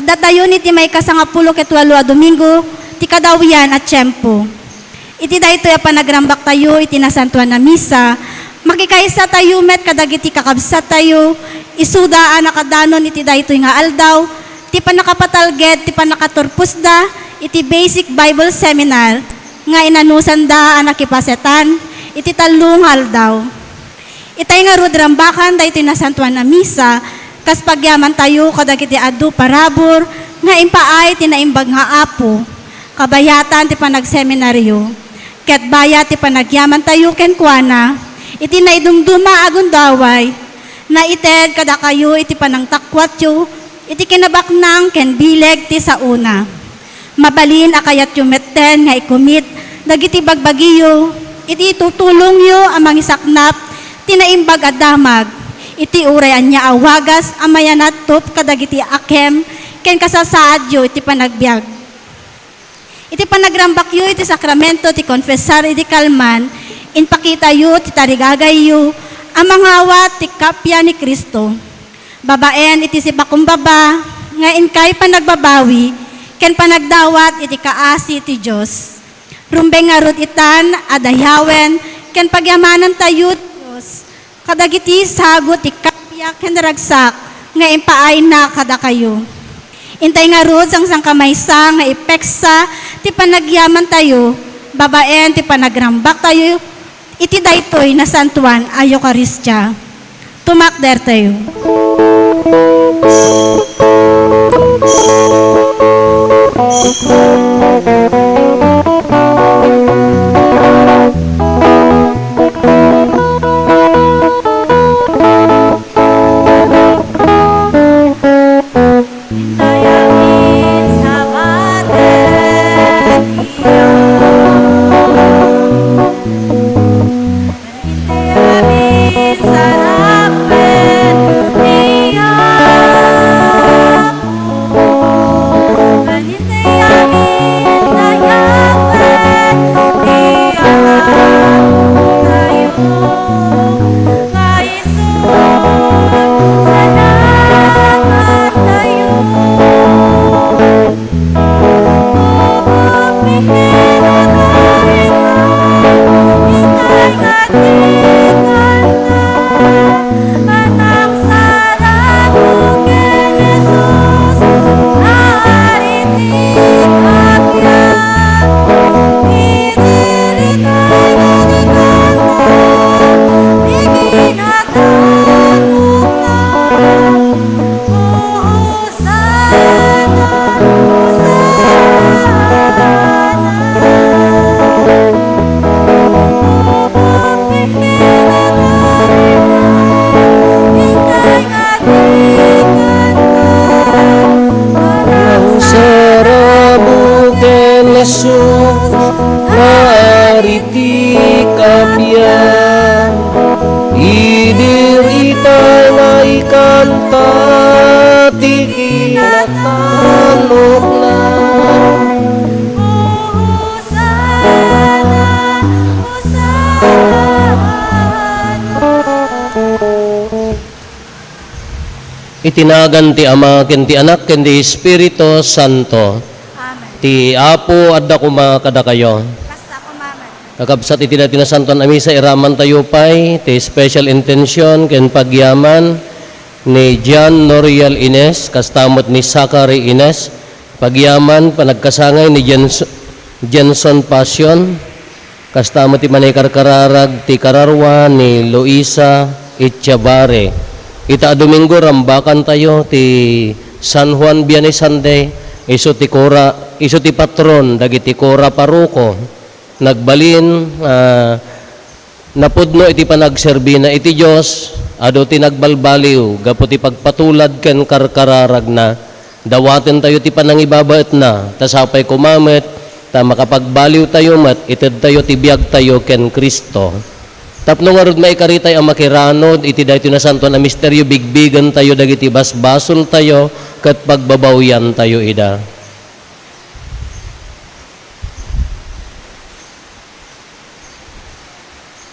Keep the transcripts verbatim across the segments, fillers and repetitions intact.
Datayon iti maikasangapulo ket walo a Domingo ti kadawian a tiempo. Iti daytoy a panagrambaktayo iti Nasantoan a Misa, makikaysatayo met kadagiti kakabsattayo, isuda a nakadanon iti daytoy nga aldaw, ti pannakapatalged ti pannakaturposda iti Basic Bible Seminar nga inanusanda a nakipasetan iti tallo nga aldaw. Itay ngarud rambakan daytoy Nasantoan a Misa, kas pagyamantayo kadagiti adu parabur nga impaay ti Naimbag nga Apo, kabayatan ti panagseminaryo, ket bayat ti panagyamantayo kenkuana iti naidumduma a gundaway, naited kadakayo iti panangtakuatyo iti kinabaknang ken bileg ti saona. Mabalin a kayatyo metten nga ikumit dagiti bagbagiyo iti itutulongyo a mangisaknap ti naimbag a damag iti uray ania a wagas a mayanatop kadagiti akem ken kasasaadyo iti panagbiag. Iti panagrambakyo iti sakramento ti konfesar idi kalman, impakitayo ti tarigagayyo a mangawat ti kappia ni Cristo. Babaen iti sipakumbaba nga inkay panagbabawi ken panagdawat iti kaasi ti Dios. Rumbeng ngarud itan a dayawen ken pagyamanantayo ti Dios kadagiti sagut ti kappia ken ragsak nga impaayna kadakayo. Intay ngarud, sangsangkamaysa nga ipeksa ti panagyamantayo babaen ti panagrambaktayo iti daytoy nasantoan a Eukaristia. Tumakdertayo. Nangsarabo ken nasuk nga Ari ti kappia, idi ita nga ikanta ti kinatanokna. Iti nagan ti Ama, ken ti Anak, ken ti Espiritu Santo. Amen. Ti Apo adda koma kadakayo. Kasta koma met. Kakabsat iti daytoy nasantoan a misa, iramantayo pay ti special intention ken pagyaman ni John Noriel Ines, kasta met ni Zachary Ines, pagyaman panagkasangay ni Jens-, Jenson Passion, kasta met ti mannaikarkararag ti kararua ni Luisa Echevarri. Ita a Domingo, rambakantayo ti San Juan Vianney Sunday, isu ti kura, isu ti patron dagiti kura paroko. Nagbalin, ah, napudno iti panagserbina iti Dios, adu ti nagbalbaliw gapu ti pagpatulad ken karkararagna. Dawatentayo ti panangibabaetna, ta sapay koma met ta makapagbaliwtayo met, itedtayo ti biagtayo ken Cristo. Tapno ngarud maikaritay a makiranod iti daytoy nasantoan a misterio, bigbigentayo dagiti basbasoltayo ket pagbabawiantayo ida.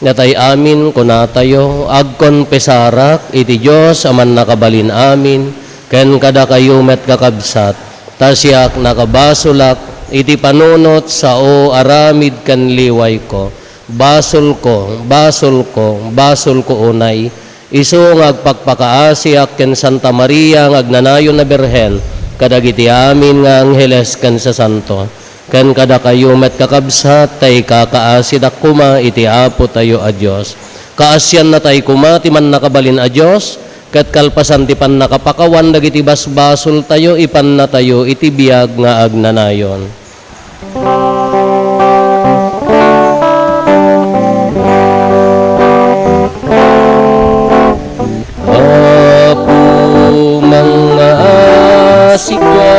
Natay amin, kunatayo, agkonfesarak iti Dios a Mannakabalin-amin, Ken kadakayo met, kakabsat, ta siak nakabasolak iti panunot sao aramid ken liwayko. Basolko, basolko, basolko unay, isu nga agpakpakaasiak ken Santa Maria nga agnanayon a Birhen, kadagiti amin nga angheles ken sasanto. Ken kadakayo met, kakabsat, ta ikakaasidak koma iti Apotayo a Dios. Kaasiannatay koma ti Mannakabalin a Dios, ket kalpasan ti pannakapakawan dagiti basbasoltayo, ipannatayo iti biag nga agnanayon. Apo, mangngaasika.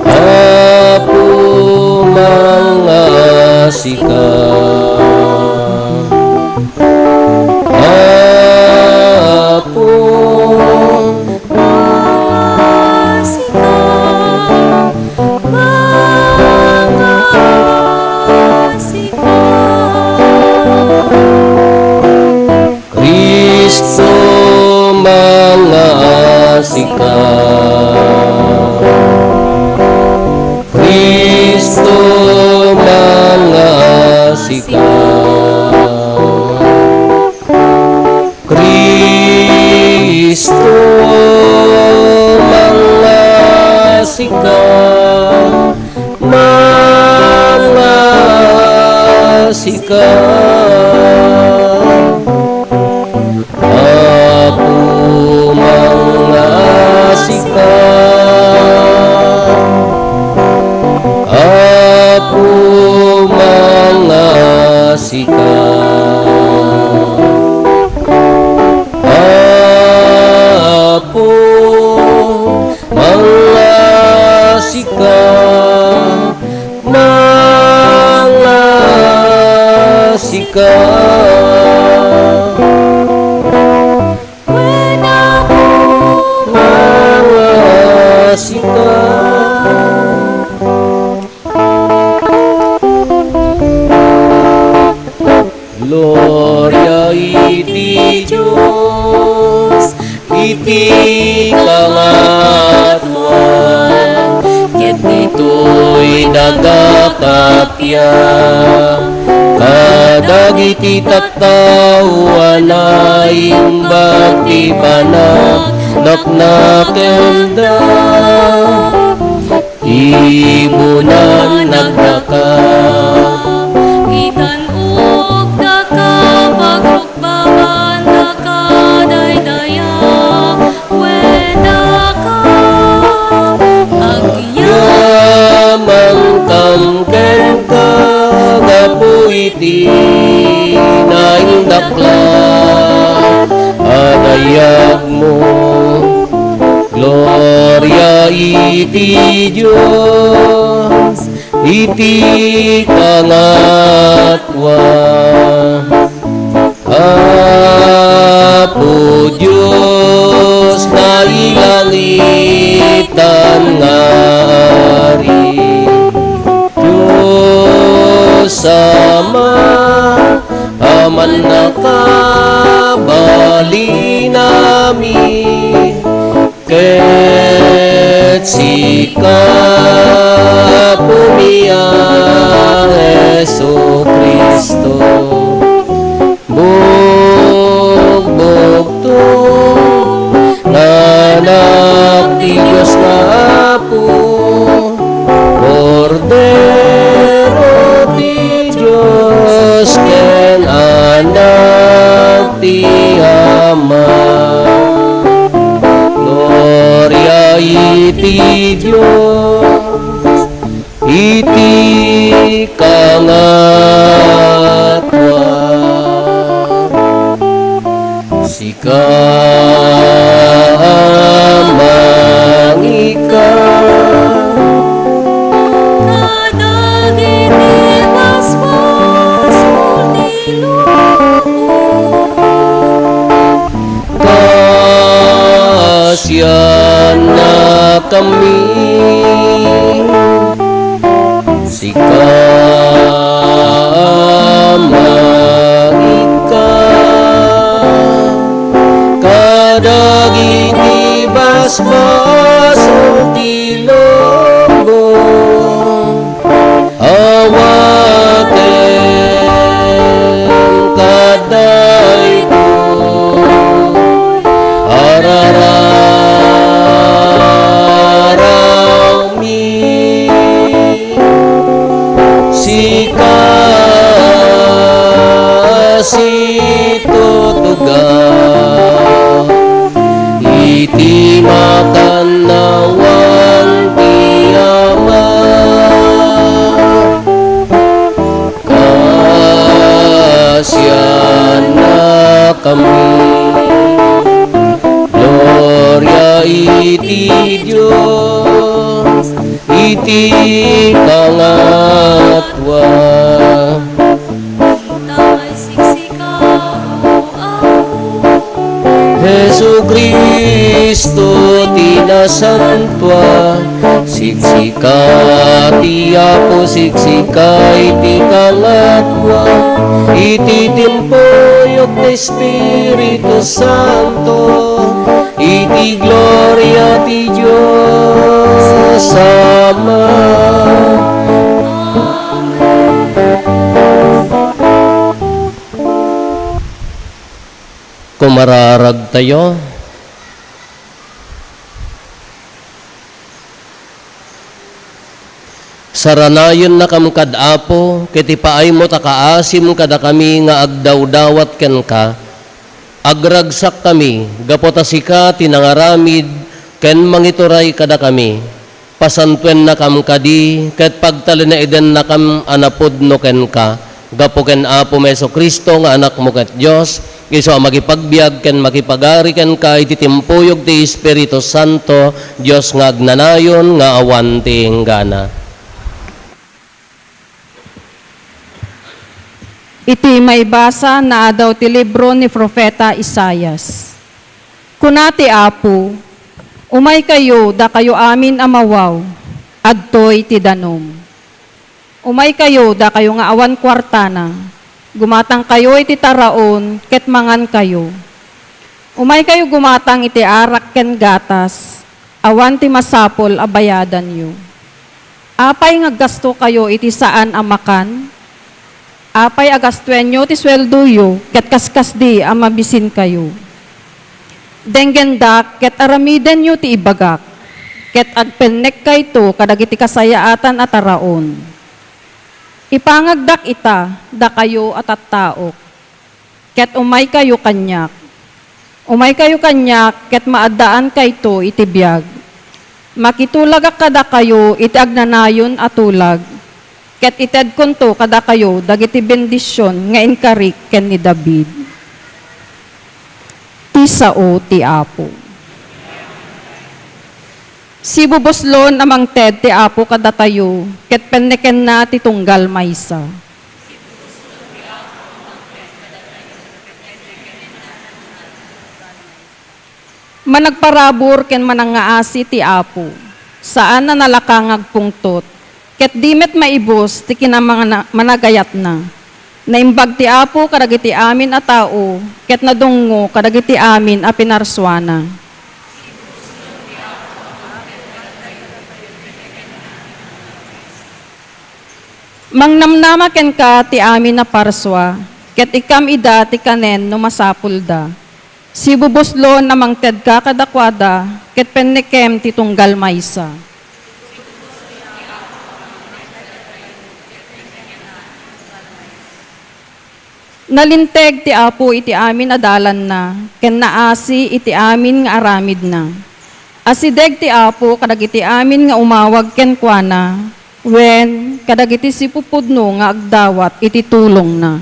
Apo, mangngaasika. Apo, mangngaasika. Mangngaasika. Cristo, mangngaasika. Cristo, mangngaasika. Cristo, mangngaasika. Mangngaasika. Apo, mangngaasika. Apo, mangngaasika. Apo, mangngaasika. Mangngaasika. Wen, Apo, mangngaasika. Gloria iti Dios iti kangatoan, ket ditoy daga kappia kadagiti tattao a naimbag ti panagdakdakkelda. Ibunan nagdaka. Itan-ok daka, pagrukbaban daka, daydayaw wen daka. Agyamankam kenka gapu iti naindaklan a dayagmo. Gloria iti Dios iti kangatoan. Apo Dios, nailangitan nga Ari, Dios Ama, a mannakabalin amin, ket sika, Apomi a Jesu-Cristo, bugbugto nga Anak ti Dios nga Apo, Kordero ti Dios ken Anak ti Ama. Gloria iti Dios iti kangatoan. Sika a mangika kadagiti basbasol ti lubong. Kaasiannakami. Sika a mangika Iti nakannawan ti Ama, kasiannakami. Gloria iti Dios, iti pangatua. Jesu Cristo ti nasantua, siksika ti Apo, siksika iti pangatua, iti timpuyog ti Espiritu Santo, iti gloria ti Dios Ama. Kumararagtayo. Saranayennakam kad Apo, ket ipaaymo ta kaasim kadakami nga agdawdawat kenka. Agragsakkami, gapu ta sika ti nangaramid ken mangituray kadakami. Pasantuennakam kadi, ket pagtalinaedennakam a napudno kenka, gapu ken Apomi Jesu-Cristo nga Anakmo ket Dios, isu a makipagbiag ken makipagari kenka iti timpuyog ti Espiritu Santo, Dios nga agnanayon nga awan ti inggana. Iti maibasa naadaw ti libro ni Profeta Isaias. Kuna ti Apo, "Umaykayo, dakayo amin a mawaw, adtoy ti danum. Umaykayo, dakayo nga awan kuartana, gumatangkayo iti taraon ket mangankayo. Umaykayo gumatang iti arak ken gatas, awan ti masapul a bayadanyo. Apay nga aggastokayo iti saan a makan? Apay a gastuenyo ti sueldoyo ket kaskasdi a mabisinkayo? Denggendak ket aramidenyo ti ibagak, ket agpennekkayto kadagiti kasayaatan a taraon. Ipangagdak ita, dakayo a tattaok, ket umaykayo kaniak. Umaykayo kaniak ket maaddaankayto iti biag. Makitulagak kadakayo iti agnanayon a tulag, ket itedkonto kadakayo dagiti bendision nga inkarik ken ni David." Ti sao ti Apo. Sibubuslon a mangted ti Apo kadatayo, ket pennekenna ti tunggal maysa. Managparabur ken manangngaasi ti Apo, saan a nalaka nga agpungtot, ket di met maibus ti kinamana-, managayatna. Naimbag ti Apo kadagiti amin a tao, ket nadungngo kadagiti amin a pinarsuana. Mangnamnama kenka ti amin a parsua, ket ikkam ida ti kanen no masapulda. Sibubuslon a mangtedka kadakuada, ket pennekem ti tunggal maysa. Nalinteg ti Apo iti amin a dalanna, ken naasi iti amin nga aramidna. Asideg ti Apo kadagiti amin nga umawag kenkuana, wen kadagiti sipupudno nga agdawat iti tulongna.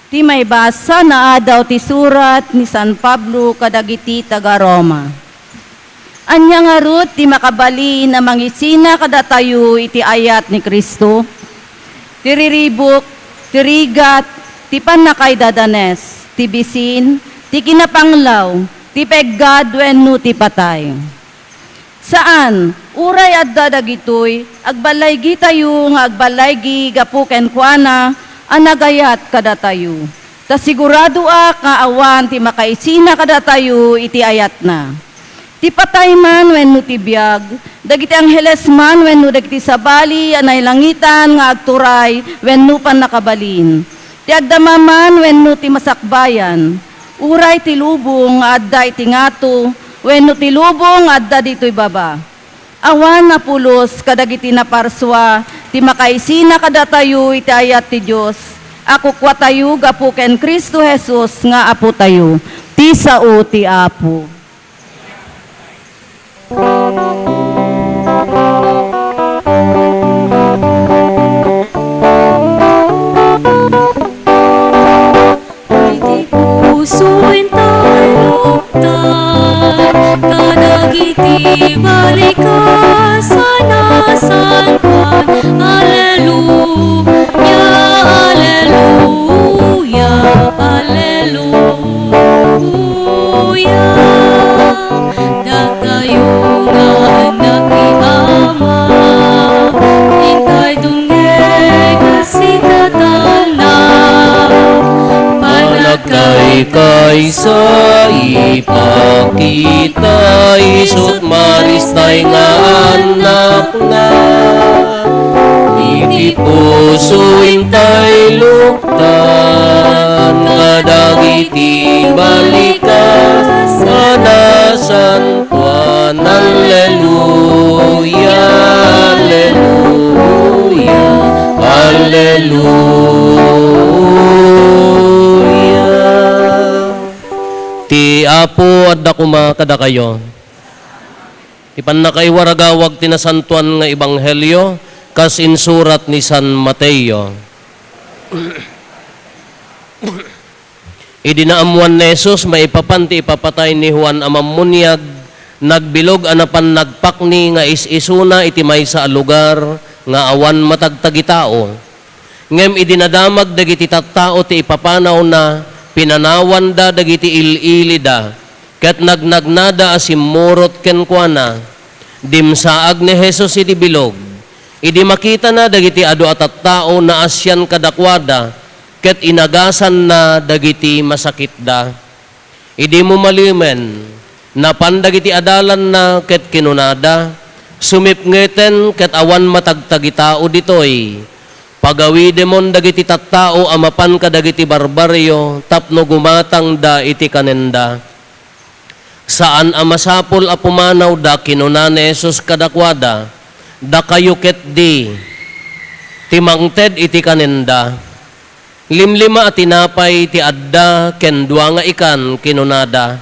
Ti maibasa naadaw ti surat ni San Pablo kadagiti taga-Roma. Ania ngarud ti makabalin a mangisina kadatayo iti ayat ni Cristo? Ti riribuk, ti rigat, ti pannakaidadanes, ti bisin, ti kinapanglaw, ti peggad wenno ti patay? Saan, uray adda dagitoy, agballaygitayo nga agballaygi gapu kenkuana a nagayat kadatayo. Ta siguradoak nga awan ti makaisina kadatayo iti ayatna. Ti patay man wenno ti biag, dagiti angheles man wenno dagiti sabali a nailangitan nga agturay wenno pannakabalin, Ti agdama man wenno ti masakbayan, uray ti lubong nga adda iti ngato wenno ti lubong nga adda ditoy baba. Awan a pulos kadagiti naparsua ti makaisina kadatayo iti ayat ti Dios a kukuatayo gapu ken Cristo Jesus nga Apotayo, ti sao ti Apo. Iti puso intay luktan, kadagiti balikas a nasantoan. Aleluya, aleluya, aleluya. Dakayo nga anak ni Ama, intay dumngeg a sitatalna. Panagkaykaysa ipakita, isut' maristay nga annakna. Iti puso intay luktan, kadagiti balikas a nasantoan. Alleluia, alleluia, alleluia. Ti Apo adda koma kadakayo. Ti pannakaiwaragawag ti nasantoan nga ebanghelio kas insurat ni San Mateo. Idi naammoan ni Jesus maipapan ti ipapatay ni Juan a Mammuniag, nagbilog a napan nagpakni nga is-isuna iti maysa a lugar nga awan matagtagitao. Ngem idi nadamag dagiti tattao ti ipapanawna, pinanawanda dagiti il-ilida, ket nagnagnada a simmurot kenkuana. Dimsaag ni Jesus iti bilog. Idi makitana dagiti adu a tattao, naasian kadakuada, ket inagasanna dagiti masakitda. Idi mumalimen, napan dagiti adalanna ket kinunada, "Sumipngeten ket awan matagtagitao ditoy. Pagawidemon dagiti tattao a mapan kadagiti barbarrio tapno gumatangda iti kanenda." Saan a masapul a pumanawda, kinuna ni Jesus kadakuada, "Dakayo ketdi ti mangted iti kanenda." Limlima a tinapay ti adda ken dua nga ikan, kinunada,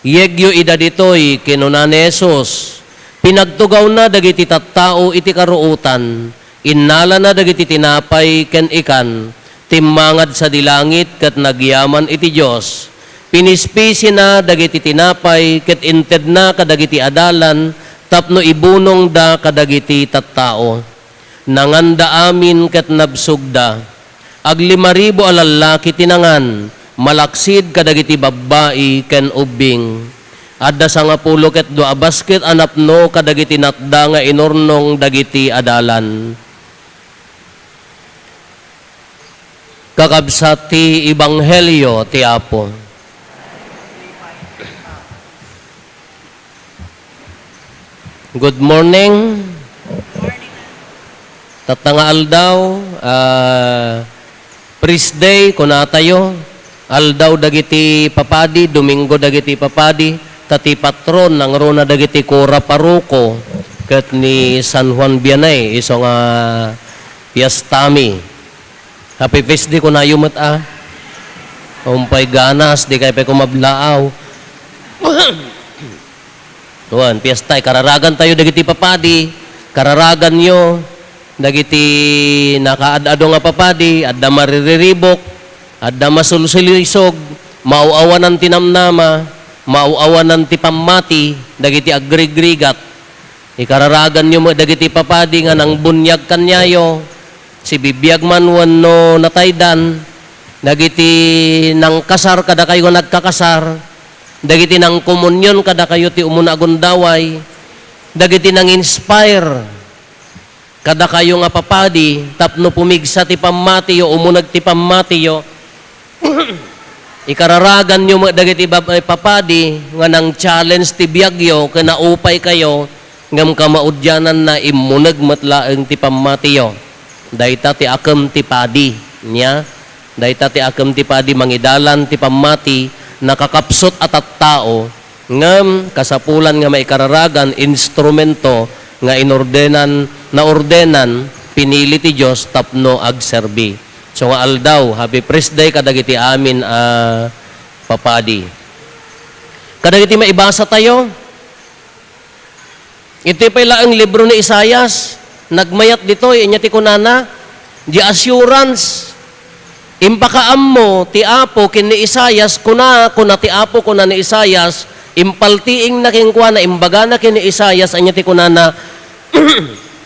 "Yegyo ida ditoy," kinuna ni Jesus. Pinagtugawna dagiti tattao iti karuotan, innalana dagiti tinapay ken ikan, timmangad sadi langit ket nagyaman iti Dios. Pinispisina dagiti tinapay ket intedna kadagiti adalan tapno ibunongda kadagiti tattao. Nanganda amin ket nabsogda. Aglimaribu a lallaki ti nangan, malaksid kadagiti babbai ken ubbing. Adda sangapulo ket dua a basket a napno kadagiti natda nga inurnong dagiti adalan. Kakabsat ti ebanghelio ti Apo. Good morning. Tatta nga aldaw, ah, priest day, kunatayo. Aldaw dagiti papadi, Domingo dagiti papadi, ta ti patron, nangruna dagiti kura paroko, ket ni San Juan Vianney, isu nga piestami. Happy Feast Day kunayo met a. Umpay ganas, di kay pay kumablaaw. Wen, piesta, ikararagantayo dagiti papadi, kararaganyo dagiti nakaad-ado nga papadi, adda maririribok, adda masulsulisog, maaw-awanan ti namnama, maaw-awanan ti pammati dagiti agrigrigat. Ikararaganyo met dagiti papadi nga nangbuniag kaniayo, sibibiag man wenno nataydan, dagiti nangkasar kadakayo nga nagkakasar, dagiti nangkomunion kadakayo ti umuna a gundaway, dagiti nang-inspire kadakayo nga papadi tapno pumigsa ti pammatiyo, umuneg ti pammatiyo. Ikararaganyo met dagiti bab-, eh, papadi nga nang-challenge ti biagyo ken naupaykayo, ngem kamaudiananna, immuneg met laeng ti pammatiyo. Dayta ti akem ti padi. Nia? Dayta ti akem ti padi mangidalan ti pammati, nakakapsut a tattao, ngem kasapulan nga maikararagan instrumento nga inordenan, naordenan, pinili ti Dios tapno agserbi. So nga aldaw, happy press day kadagiti amin a papadi. Kadagiti maibasa tayo, iti pay laeng libro ni Isaias, nagmayat ditoy, inya ti kunana, di assurance. Impakaammo ti Apo ken ni Isaias, kuna, kuna ti Apo, kuna ni Isaias, impaltiingna kenkuana, imbagana ken ni Isaias, anya ti kunana,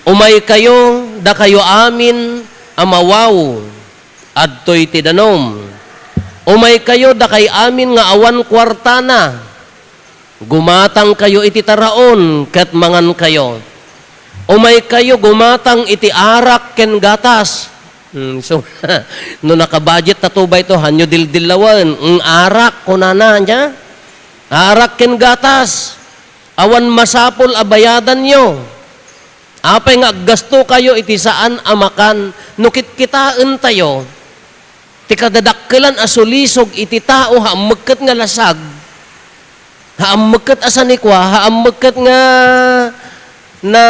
"Umaykayo, dakayo amin a mawaw, adtoy ti danum. Umaykayo, dakay amin nga awan kuartana. Gumatangkayo iti taraon ket mangankayo. Umaykayo gumatang iti arak ken gatas." Hmm, so, no nakabudget ta to bay to, hanyo dildillawen. "Ng arak," kunana niya. "Arak ken gatas. Awan masapul a bayadanyo. Apay nga aggastokayo iti saan a makan?" No kitkitaentayo, ti kadadakkelan a sulisog iti tao, haan met ket nga lasag, haan met ket a sanikua, haan met ket nga na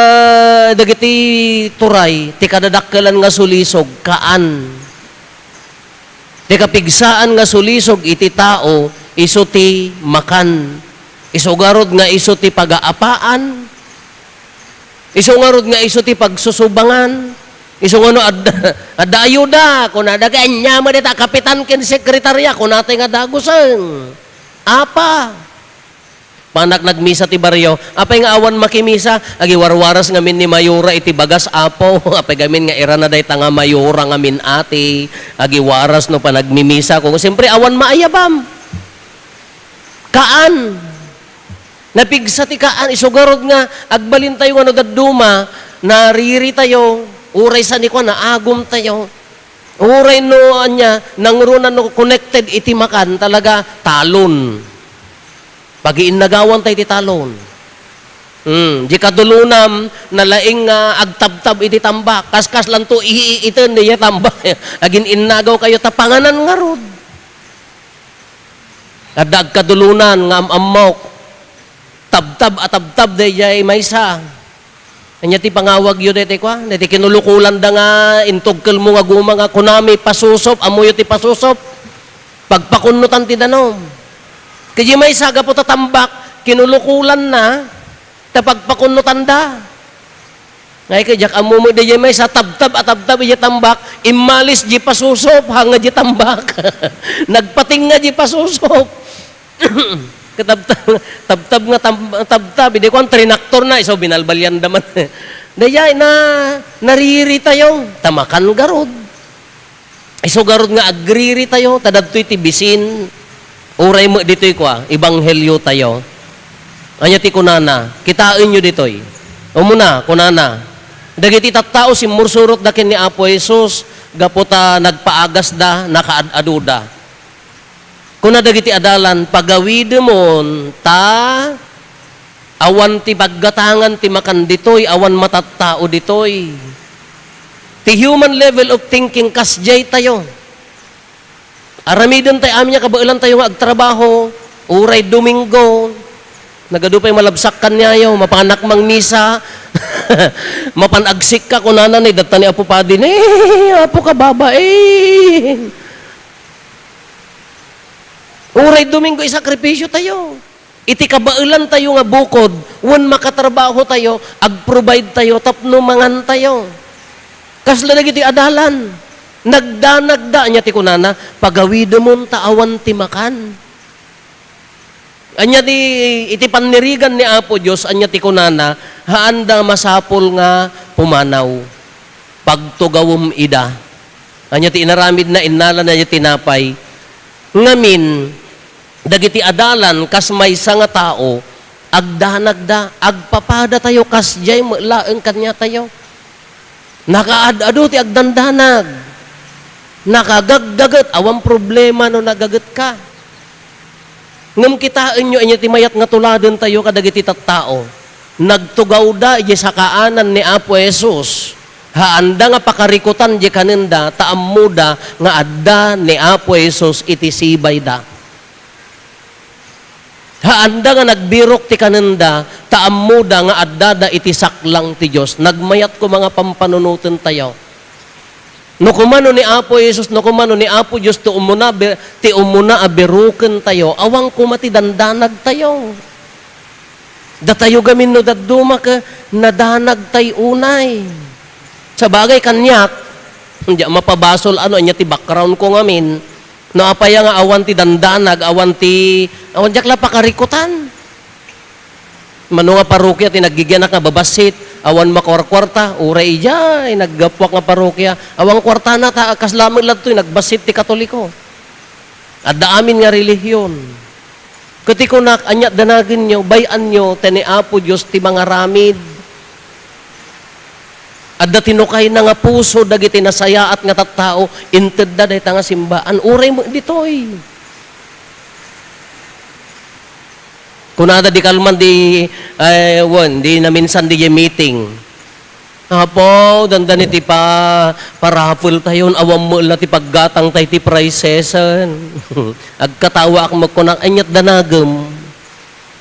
dagiti turay, ti kadadakkelan nga sulisog, kaan. Ti kapigsaan nga sulisog iti tao, isu ti makan. Isu garud nga isu ti pagaapaan. Isu ngarud nga isu ti pagsusubangan. Isu nga no, "Adda, adda ayuda," kunada, "Ania met dayta, kapitan ken sekretaria?" Kunatay nga, "Dagusen." Apa? Panak nagmisa ti barrio. Apay nga awan makimisa? Agiwarwaras ngamin ni Mayora iti bagas, Apo. Apay gamin nga irana dayta nga Mayora ngamin ati. Agiwaras no panagmimisa ko. Siyempre, awan maayabam. Kaan. Napigsa ti kaan, isu garud nga agbalintayo nga no dadduma, nariritayo, uray sanikua, naagumtayo. Uray no ania, nangruna no connected iti makan, talaga talon. Pagiinnagawanta iti talon. Hmm, di kadulonam, nalaing nga agtabtab iti tambak. Kaskaslanto iiiten diay tambak. Agin-innagawkayo, ta panganan ngarud. Adda agkadulonan nga am-ammok. Tabtab a tabtab daydiay maysa. Ania ti pangawagyo daytoy kua? Daytoy kinulukolanda nga intugkelmo nga guma nga kunami, "Pasusop, ammoyo ti pasusop?" Pagpakunnotan ti danum. Ket diay maysa, gapu ta tambak, kinulukolanna, ta pagpakunnotanda. Ngay ket diak ammo met daydiay maysa, tabtab a tabtab idiay tambak, immalis diay pasusop, hanga diay tambak. Nagpatinga diay pasusop. Katabtab, tabtab nga tam-, tabtab, idi kuan, trinaktorna, isu binalbalianda man. Daydiay na, nariritayo, ta makan garud. Isu garud nga agriritayo, ta dadtoy ti bisin, uray met ditoy kua, ebangheliotayo. Ania ti kunana? Kitaenyo ditoy. Umuna, kunana, dagiti tattao simmursurotda ken ni Apo Jesus gapu ta nagpaagasda, nakaad-adoda. Kuna dagiti adalan, "Pagawidemon ta awan ti paggatangan ti makan ditoy, awan matattao ditoy." Ti human level of thinking, kasdiay tayo. Aramiden tay amin nga kabaelan tayo nga agtrabaho, uray Domingo, nagadu pay malabsak kaniayo, mapanak mangmisa, mapan agsikka, kunana ni, datta ni Apo Padi, "Ni, Apo, kababain." Uray Domingo, isakripisyo tayo. Iti kabaelan tayo nga bukod, wen makatrabaho tayo, ag-provide tayo tapno mangan tayo. Kasla dagiti adalan, nagdanagda, ania ti kunana, "Pagawidemon ta awan ti makan." Ania ti, iti pannirigan ni Apo Dios, ania ti kunana, haanda masapul nga pumanaw. Pagtugawem ida. Ania ti inaramidna, innalana diay tinapay. Ngamin, dagiti adalan kas maysa nga tao, agdanagda, agpapadatayo kasdiay met laeng kaniatayo. Nakaad-ado ti agdandanag. Nakagaggaget, awan problema no nagagetka. Ngem kitaenyo, ania ti mayat nga tuladentayo kadagiti tattao? Nagtugawda idiay sakaanan ni Apo Jesus. Haanda nga pakarikutan diay kanenda, ta ammoda nga adda ni Apo Jesus iti sibayda. Haanda nga nagbirok ti kanenda, ta ammoda nga addada iti saklang ti Dios. Nagmayat koma nga pampanunotentayo. No kumano ni Apo Jesus, no kumano ni Apo Dios ti umuna, bi-, ti umuna a birokentayo, awan koma ti dandanagtayo. Datayo gamin no dadduma ket nadanagtay unay. Sabagay kaniak, diak mapabasol ano ania ti background ko ngamin. No apay nga awan ti dandanag, awan ti, awan diak la pakarikutan. Mano nga parokia ti naggigianak nga babassit, awan makuarkuarta, uray idiay naggapuak nga parokia, awan kuartana ta kasla met ladtoy nagbassit ti Katoliko. Adda amin nga relihiyon. Ket ti kunak, ania danagenyo, bay-anyo, ta ni Apo Dios ti mangaramid. Adda tinukayna nga puso dagiti nasayaat nga tattao, intedda dayta nga simbaan. Uray met ditoy. Kunada di kalman di, eh, wen, di naminsan di meeting. Apo, dandani ti pa-, parapeltayon, awan met la ti paggatangtay ti prizesen. Agkatawaak met kunak, aniat danagem?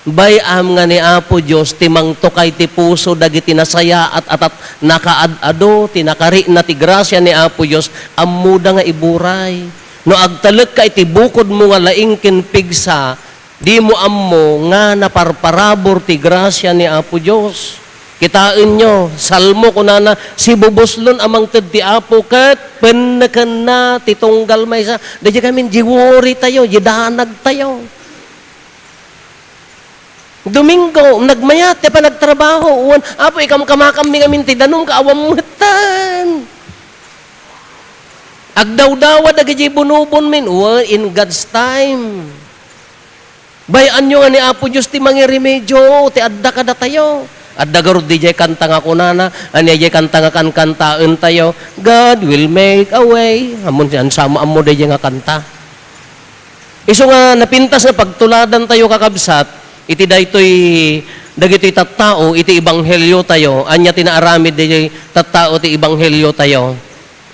Bay-am nga ni Apo Dios ti mangtukay ti puso dagiti nasayaat a tat-, nakaad-ado ti nakarikna ti grasia ni Apo Dios, ammoda nga iburay. No agtalekka iti bukodmo nga laing ken pigsa, dimo ammo nga naparparabur ti grasia ni Apo Dios. Kitaenyo, Salmo kunana, "Sibubuslon a mangted ti Apo ket pennekenna ti tunggal maysa." Daydiay ngamin, di worry tayo, di danag tayo. Domingo, nagmayat ti panagtrabaho. Wen, Apo, ikamkamakammi ngamin ti danum, kaawan metten. Agdawdawa dagiti bunubon min. Wen, in God's time. Bay-anyo nga ni Apo Dios ti mangirimedyo, ti adda kadatayo. Adda garud diay kanta nga kunana, ania diay kanta nga kankantaentayo, "God will make a way." Ammon, saan sa ammo diay nga kanta. Isu nga napintas nga pagtuladantayo, kakabsat, iti daytoy dagitoy tattao iti ebangheliotayo. Ania ti naaramid daytoy tattao ti ebangheliotayo?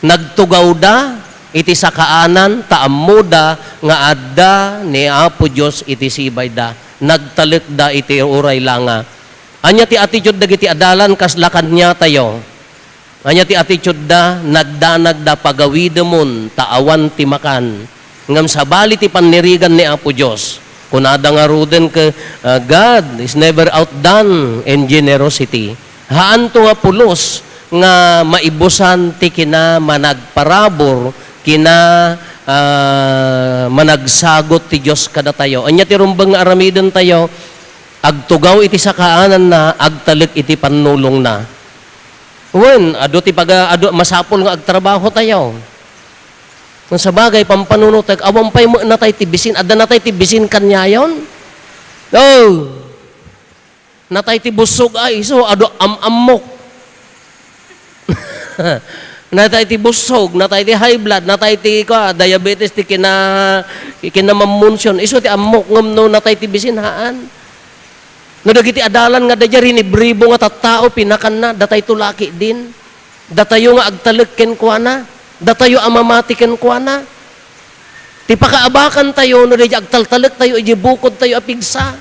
Nagtugawda iti sakaanan ta ammoda nga adda ni Apo Dios iti sibayda. Nagtalekda iti uray langa. Ania ti attitude dagiti adalan kasla kaniatayo? Ania ti attitude da? Nagdanagda, "Pagawidemon, ta awan ti makan." Ngem sabali ti pannirigan ni Apo Dios, kunada ngaruden ket, ah, God is never outdone in generosity. Haanto nga pulos nga maibusan ti kinamanagparabur, kina, ah, managsagut ti Dios kadatayo. Ania ti rumbeng nga aramidentayo? Agtugaw iti sakaananna, agtalek iti pannulongna. Wen, adu ti paga-, adu, masapul nga agtrabaho tayo. Ngem sabagay, pampanunotek, awan pay met natay ti bisin. Adda natay ti bisin kaniayon? Oh! Natay ti bussog a isu, adu am-ammok. Natay ti bussog, natay ti high blood, natay ti, kua, diabetes, ti kina-, kinamammunsion. Isu ti ammok, ngem no natay ti bisin, haan. No dagiti adalan nga adda diay rinibribo nga tattao, pinakanna, datayto la ketdin. Datayo nga agtalek kenkuana, datayo a mamati kenkuana. Ti pakaabakantayo no diay agtaltalektayo idiay bukodtayo a pigsa.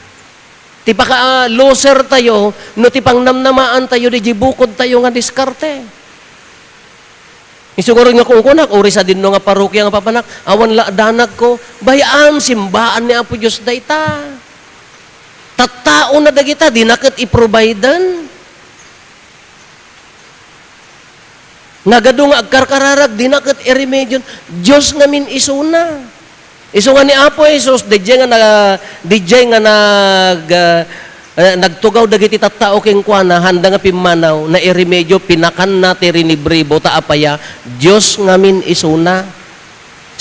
Ti paka-, ah, losertayo no ti pangnamnamaantayo idiay bukodtayo nga diskarte. Isu ngarud nga kunkunak, uri sadinno nga parokia nga papanak, awan la danagko, bay-am, simbaan ni Apo Dios dayta. Tattaona dagita, dina ket i-providen. Nagadu nga agkarkararag, dina ket iremedyon. Dios ngamin isuna. Isu nga ni Apo Jesus, didiay nga na-, didiay nga nag-, ah, eh, nagtugaw dagiti tattao kenkuana, haanda nga pimmanaw, nairemedyo, pinakanna ti rinibribo, ta apaya, Dios ngamin isuna.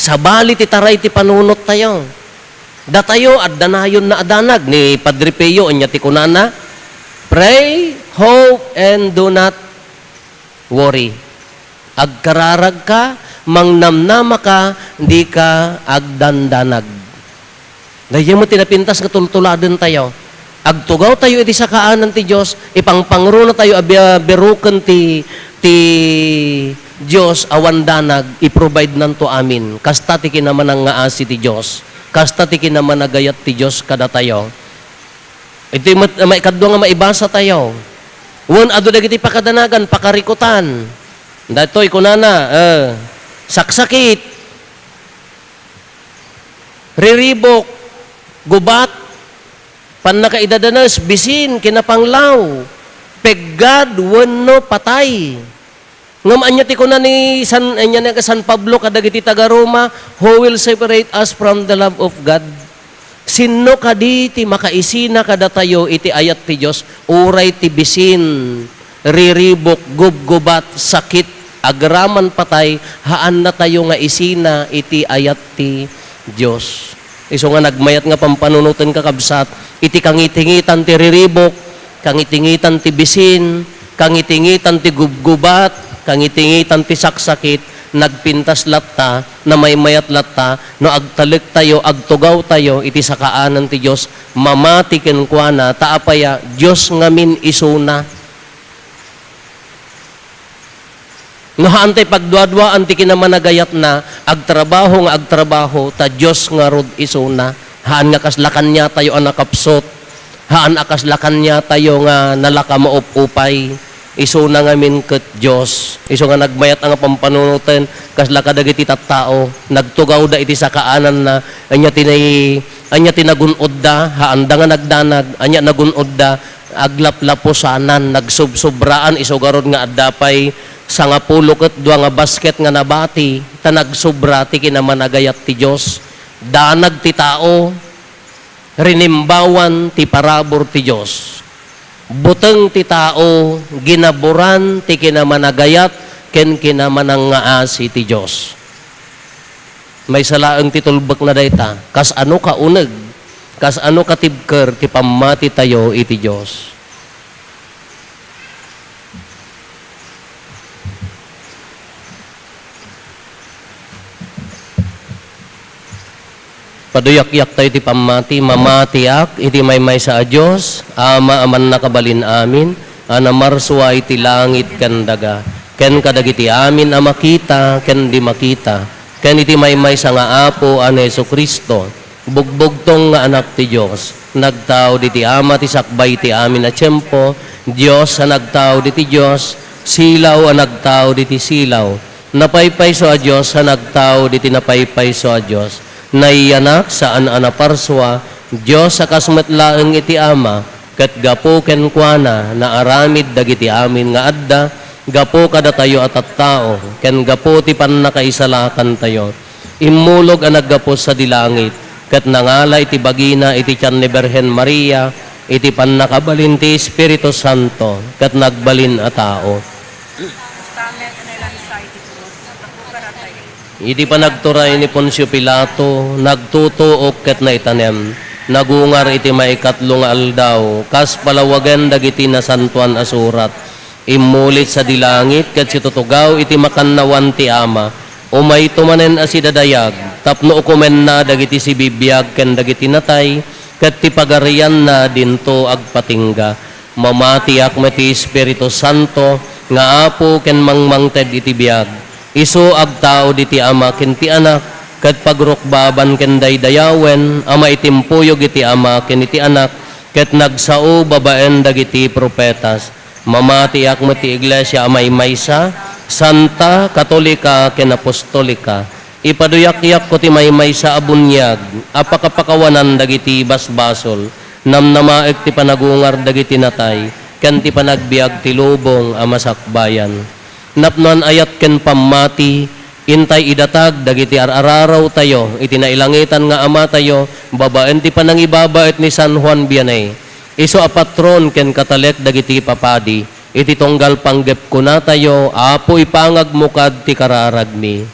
Sabali ti taray ti panunottayo. Datayo, adda nayon nga adanag. Ni Padre Pio, ania ti kunana? "Pray, hope, and do not worry." Agkararagka, mangnamnamaka, dika agdandanag. Daydiay met ti napintas nga tultuladentayo. Agtugawtayo iti sakaanan ti Dios, ipangpangrunatayo a bia-, biruken ti, ti Dios awan danag, i-provide-nanto amin. Kasta ti kinamanangngaasi ti Dios. Kasta ti kinamanagayat ti Dios kadatayo. Iti met-, maikadua nga maibasatayo. Wen adu dagiti pakadanagan, pakarikutan. Daytoy kunana, eh, saksakit, riribuk, gubat, pannakaidadanes, bisin, kinapanglaw, peggad, wenno patay. Ngem ania ti kuna ni San, ania ni San Pablo kadagiti taga-Roma, "Who will separate us from the love of God?" Sinno kadi ti makaisina kadatayo iti ayat ti Dios, uray ti bisin, riribuk, gubgubat, sakit, agraman patay, haannatayo nga isina iti ayat ti Dios. Isu nga nagmayat nga pampanunoten, kakabsat, iti kangitingitan ti riribuk, kangitingitan ti bisin, kangitingitan ti gubgubat, kangitingitan ti saksakit, nagpintas latta, namaymayat latta, no agtalektayo, agtugawtayo iti sakaanan ti Dios, mamati kenkuana, ta apaya, Dios ngamin isuna. No haantay pagduaduaan ti kinamanagayatna, agtrabaho nga agtrabaho, ta Dios ngarud isuna. Haan nga kasla kaniatayo a nakapsut. Haan a kasla kaniatayo nga nalaka maupupay. Isuna ngamin ket Dios. Isu nga nagmayat a nga pampanunoten, kasla kadagiti tattao, nagtugawda iti sakaananna, ania ti nay-, ania ti nagun-odda, haanda nga nagdanag, ania nagun-odda, aglaplapusanan, nagsubsobraan, isu garud nga adda pay sangapulo ket dua nga basket nga nabati, ta nagsobra ti kinamanagayat ti Dios. Danag ti tao, rinimbawan ti parabur ti Dios. Buteng ti tao, ginaburan ti kinamanagayat ken kinamanangngaasi ti Dios. Maysa laeng ti tulbekna dayta, kas-ano kauneg, kas-ano katibker ti pammatitayo iti Dios. Paduyakyaktayo ti pammati, mamatiak iti maymaysa a Dios, Ama a mannakabalin amin, a namarsua iti langit ken daga, ken kadagiti amin a makita ken di makita, ken iti maymaysa nga Apo a ni Jesu-Cristo, bugbugtong nga Anak ti Dios, nagtaud iti Ama ti sakbay ti amin a tiempo, Dios a nagtaud iti Dios, silaw a nagtaud iti silaw, napaypayso a Dios a nagtaud iti napaypayso a Dios, naiyanak, saan a naparsua, Dios a kas met laeng iti Ama, ket gapu kenkuana naaramid dagiti amin nga adda, gapu kadatayo a tattao, ken gapu ti pannakaisalakantayo. Immulog a naggapu sadi langit, ket nangala iti bagina iti tian ni Birhen Maria, iti pannakabalin ti Espiritu Santo, ket nagbalin a tao. Iti panagturay ni Poncio Pilato, nagtutuok ket naitanem, nagungar iti maikatlo nga aldaw, kas palawagen dagiti Nasantoan a Surat. Immulit sadi langit ket situtugaw iti makannawan ti Ama. Umayto manen a sidadayag, tapno ukomenna dagiti sibibiag ken dagiti natay, ket ti pagarianna dinto agpatingga. Mamatiak met ti Espiritu Santo, nga Apo ken mangmangted iti biag. Isu agtaud iti Ama ken ti Anak, ket pagrukbaban ken daydayawen a maitimpuyog iti Ama ken iti Anak, ket nagsao babaen dagiti profetas. Mamatiak met ti Iglesia a maymaysa, santa, katolika, ken apostolika. Ipaduyakyakko ti maymaysa a buniag a pakapakawanan dagiti basbasol, namnamaek ti panagungar dagiti natay, ken ti panagbiag ti lubong a masakbayan. Napnoan ayat ken pammati, intay idatag dagiti ar-ararawtayo iti nailangitan nga Amatayo babaen ti panangibabaet ni San Juan Vianney. Isu a patron ken katalek dagiti papadi, iti tunggal panggep kunatayo, Apo, ipangagmo kad ti kararagmi.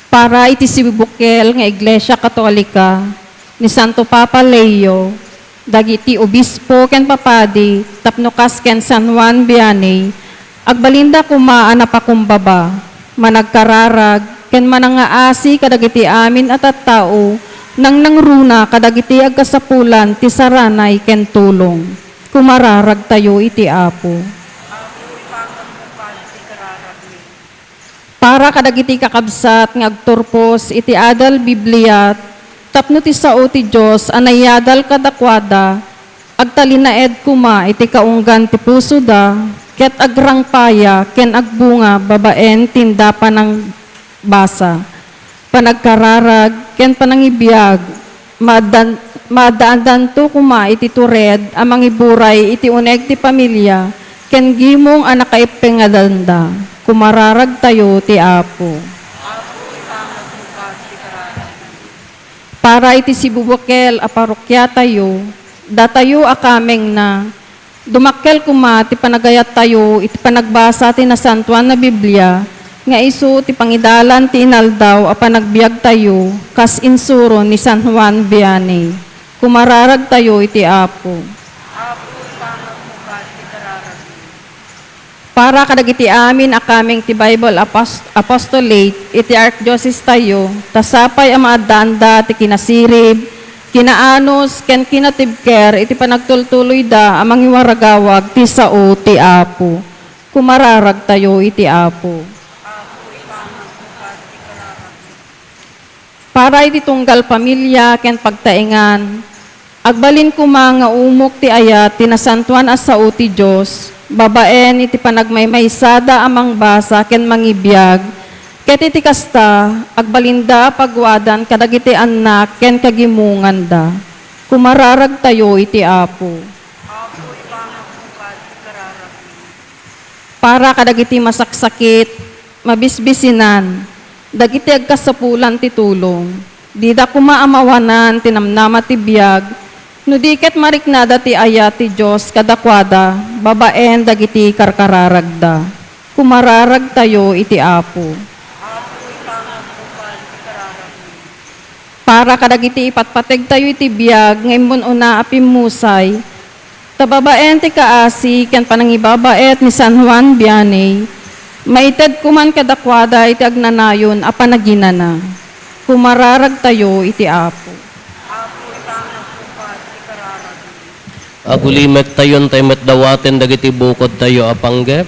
Para iti sibukel nga Iglesia Katolika ni Santo Papa Leo, dagiti obispo ken papadi tapno kas ken San Juan Vianney, agbalinda koma a napakumbaba, managkararag, ken manangngaasi kadagiti amin a tattao Nangnangruna kadagiti agkasapulan ti saranay ken tulong. Kumararagtayo iti Apo. Para kadagiti kakabsat nga agturpos iti adal Biblia tapno ti sao ti Dios a naiyadal kadakuada, agtalinaed koma iti kaunggan ti pusoda ket agrangpaya ken agbunga babaen ti inda panangbasa, panagkararag, ken panangibiag. Maaddan-, maaddaandanto koma iti tured a mangiburay iti uneg ti pamilia ken gimong a nakaippengadanda. Kumararagtayo ti Apo. Para iti sibubukel a parokiatayo, datayo a kamengna, dumakkel koma ti panagayattayo iti panagbasa ti Nasantoan a Biblia nga isu ti pangidalan ti inaldaw a panagbiagtayo kas insuro ni San Juan Vianney. Kumararagtayo iti Apo. Para kadagiti amin a kameng ti Bible Apos-, Apostolate iti Archdiocese tayo, ta sapay a maaddaanda ti kinasirib, kinaanus, ken kinatibker iti panagtultuloyda a mangiwaragawag ti sao ti Apo. Kumararagtayo iti Apo. Para iti tunggal pamilia ken pagtaengan, agbalin koma nga umok ti ayat ti nasantoan a sao ti Dios, babaen iti panagmaymaysada a mangbasa ken mangibiag, ket iti kasta, agbalinda a paguadan kadagiti annak ken kagimonganda. Kumararagtayo iti Apo. Para kadagiti masaksakit, mabisbisinan, dagiti agkasapulan ti tulong, dida koma a mawanan ti namnama ti biag, no di ket mariknada ti ayat ti Dios kadakuada babaen dagiti karkararagda. Kumararagtayo iti Apo. Para kadagiti ipatpategtayo iti biag nga immun-una a pimmusay, ta babaen ti kaasi ken panangibabaet ni San Juan Vianney, maited koman kadakuada iti agnanayon a panaginana. Kumararagtayo iti Apo. Agulimektayon tay met dawaten dagiti bukodtayo a panggep.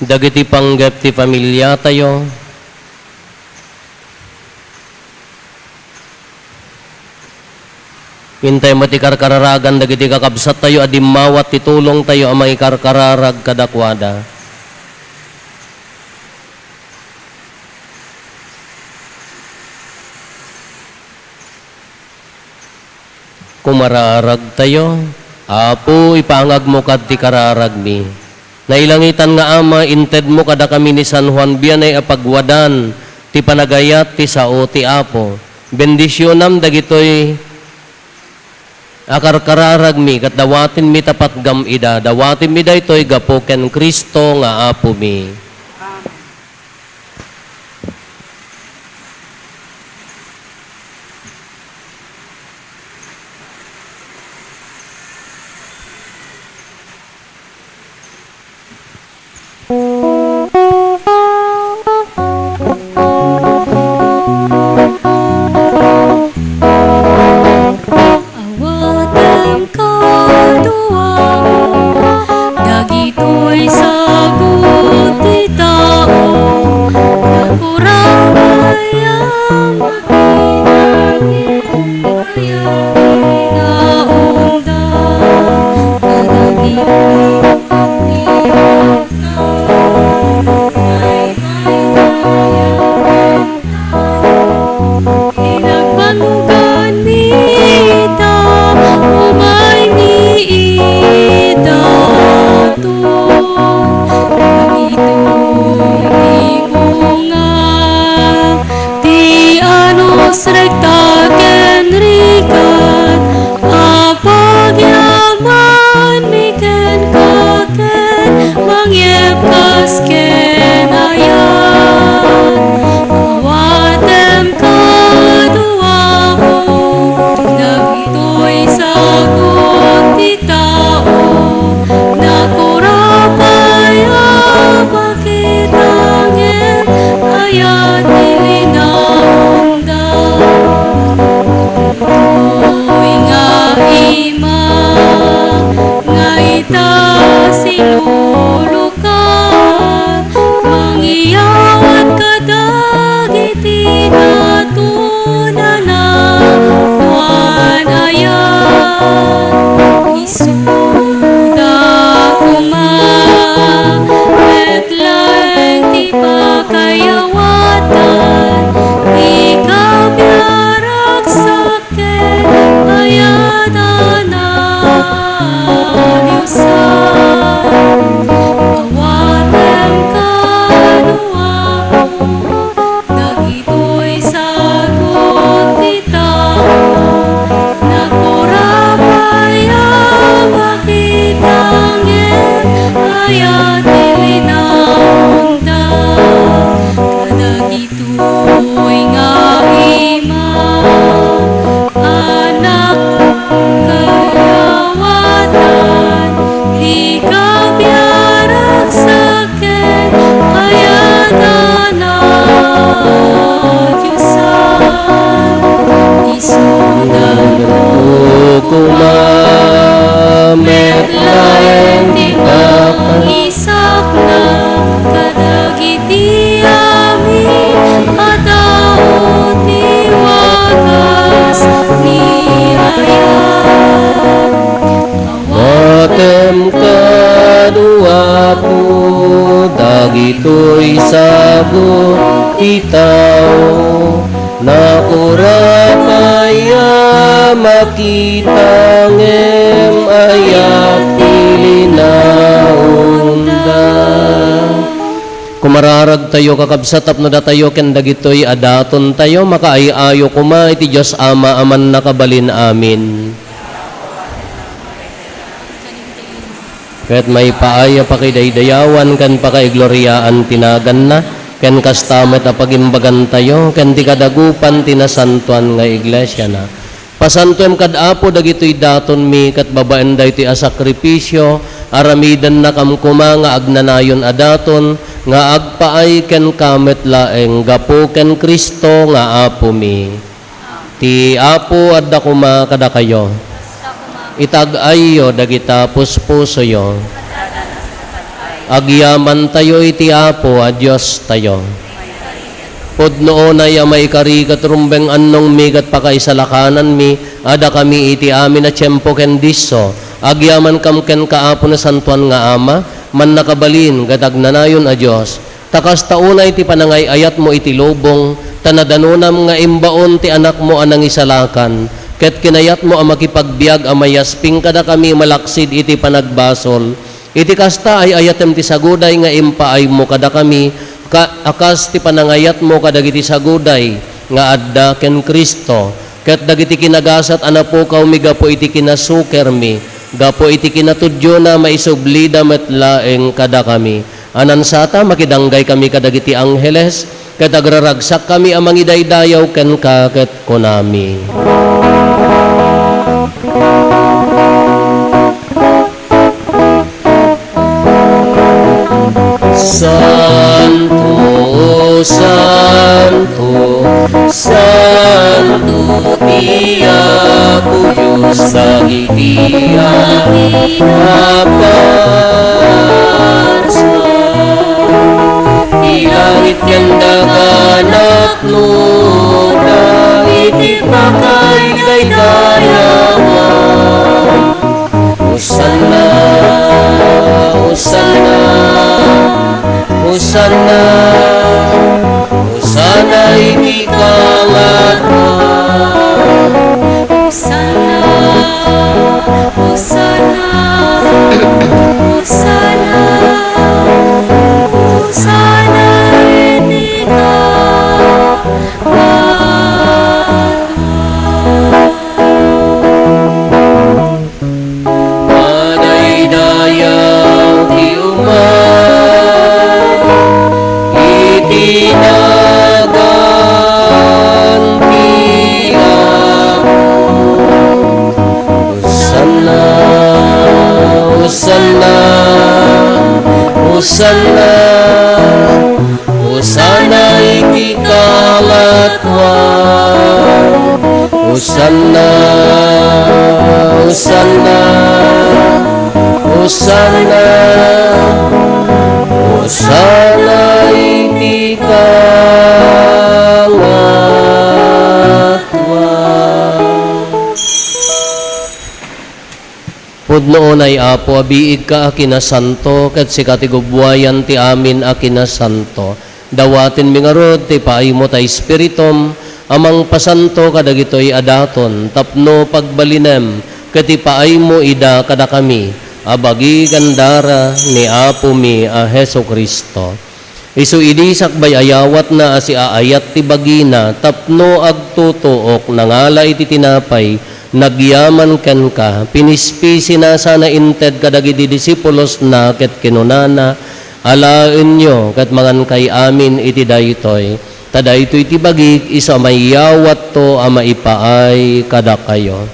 Dagiti panggep ti familiatayo. Intay met ikarkararagan dagiti kakabsattayo a dimmawat ti tulongtayo a mangikarkararag kadakuada. Kumararagtayo. Apo, ipangagmo kad ti kararagmi. Nailangitan nga Ama, intedmo kadakami ni San Juan Vianney a paguadan ti panagayat ti sao ti Apo. Bendisionam dagitoy a karkararagmi ket dawatenmi ta patgam ida. Dawatenmi daytoy gapu ken Cristo nga Apomi. Amen. Awatem kaduam, dagitoy sagut ti Aya ti linaonda kadagitoy nga ima, anak, kayawatan, di kabiarag sa ken ayatana, Diosan, isuda koma met laeng ti pakaisakna kadagiti amin a tao ti wagas ni ayat. Awatem kadu, Apo, dagitoy sagut ti tao. Nakura pay a makita ngem ayat ti linaonda. Kumararagtayo, kakabsat, tapno datayo ken dagitoy a datontayo makaay-ayo koma iti Dios Ama a Mannakabalin Amin. Ket maipaay a pakidaydayawan ken pakaigloriaan ti naganna, ken kasta met a pagimbagantayo ken ti kadagupan ti nasantoan nga iglesiana. Pasantoem kad Apo dagitoy datonmi, ket babaen daytoy a sakrifisio, aramidennakam koma nga agnanayon a daton nga agpaay kenka met laeng gapu ken Cristo nga Apomi. Ti Apo adda koma kadakayo. Itag-ayyo dagita puspusoyo. Agyamantayo iti Apo a Diostayo. Pudno unay a maikari ket rumbeng annongmi ket pakaisalakananmi a dakami iti amin a tiempo ken disso. Agyamankam kenka, Apo, Nasantoan nga Ama, mannakabalin ket agnanayon a Dios. Ta kasta unay ti panangay-ayatmo iti lubong, ta nadanonam nga imbaon ti Anakmo a Nangisalakan, ket kinayatmo a makipagbiag a mayasping kadakami malaksid iti panagbasol. Iti kasta, ay-ayatem ti saguday nga impaaymo kadakami, ka-, a kas ti panangayatmo kadagiti saguday nga adda ken Cristo, ket dagiti kinagasat a napukawmi gapu iti kinasukermi, gapu iti kinatudiona, maisublida met laeng kadakami. Anansata, makidanggay kami kadagiti angheles, ket agraragsak kami a mangidaydayaw kenka, ket kunami: Santo, santo, santo ti Apo Dios dagiti amin a bansa. Ti langit ken daga napnoda iti pakaidaydayawan. Hosanna, Hosanna, Hosanna, Hosanna iti kangatoan. Hosanna, Hosanna, Hosanna, Hosanna iti kangatoan. Madaydayaw ti umay iti nagan ti Apo. Hosanna, Hosanna, Hosanna. Hosanna iti kangatoan. Hosanna, Hosanna, Hosanna, Hosanna iti kangatoan. Pudno unay, Apo, a biigka a kinasanto, ket sika ti gubbuayan ti amin a kinasanto. Dawatenmi ngarud ti paaymo ta Espiritum a mangpasanto kadagitoy a daton tapno pagbalinem ket ipaaymo ida kadakami a bagi ken dara ni Apomi a Jesu-Cristo. Isu idi sakbay a yawatna a siaayat ti bagina tapno agtutuok, nangala iti tinapay, Nagyaman kenka, pinispisina sana inted kadagiti disipulosna ket kinunana, "Alaenyo ket mangankay amin iti daytoy, ta daytoy ti bagik isu a maiyawatto a maipaay kadakayo."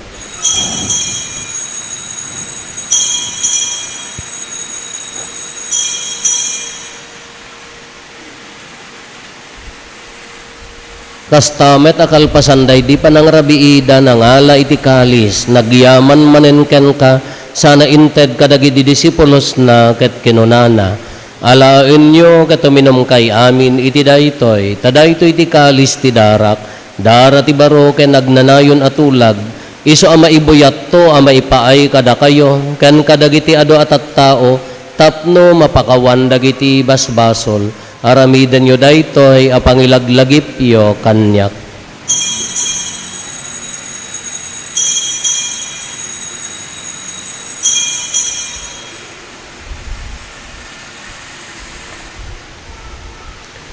Kasta met a kalpasan daydi panangrabiida, nangala iti kalis, nagyaman manen kenka, sana inted kadagiti disipulosna ket kinunana, "Alaenyo ket uminumkay amin iti daytoy, ta daytoy ti kalis ti darak, dara ti baro ken agnanayon a tulag, isu a maibuyatto a maipaay kadakayo ken kadagiti adu a tattao tapno mapakawan dagiti basbasol. Aramidenyo daytoy a pangilaglagipyo kaniak."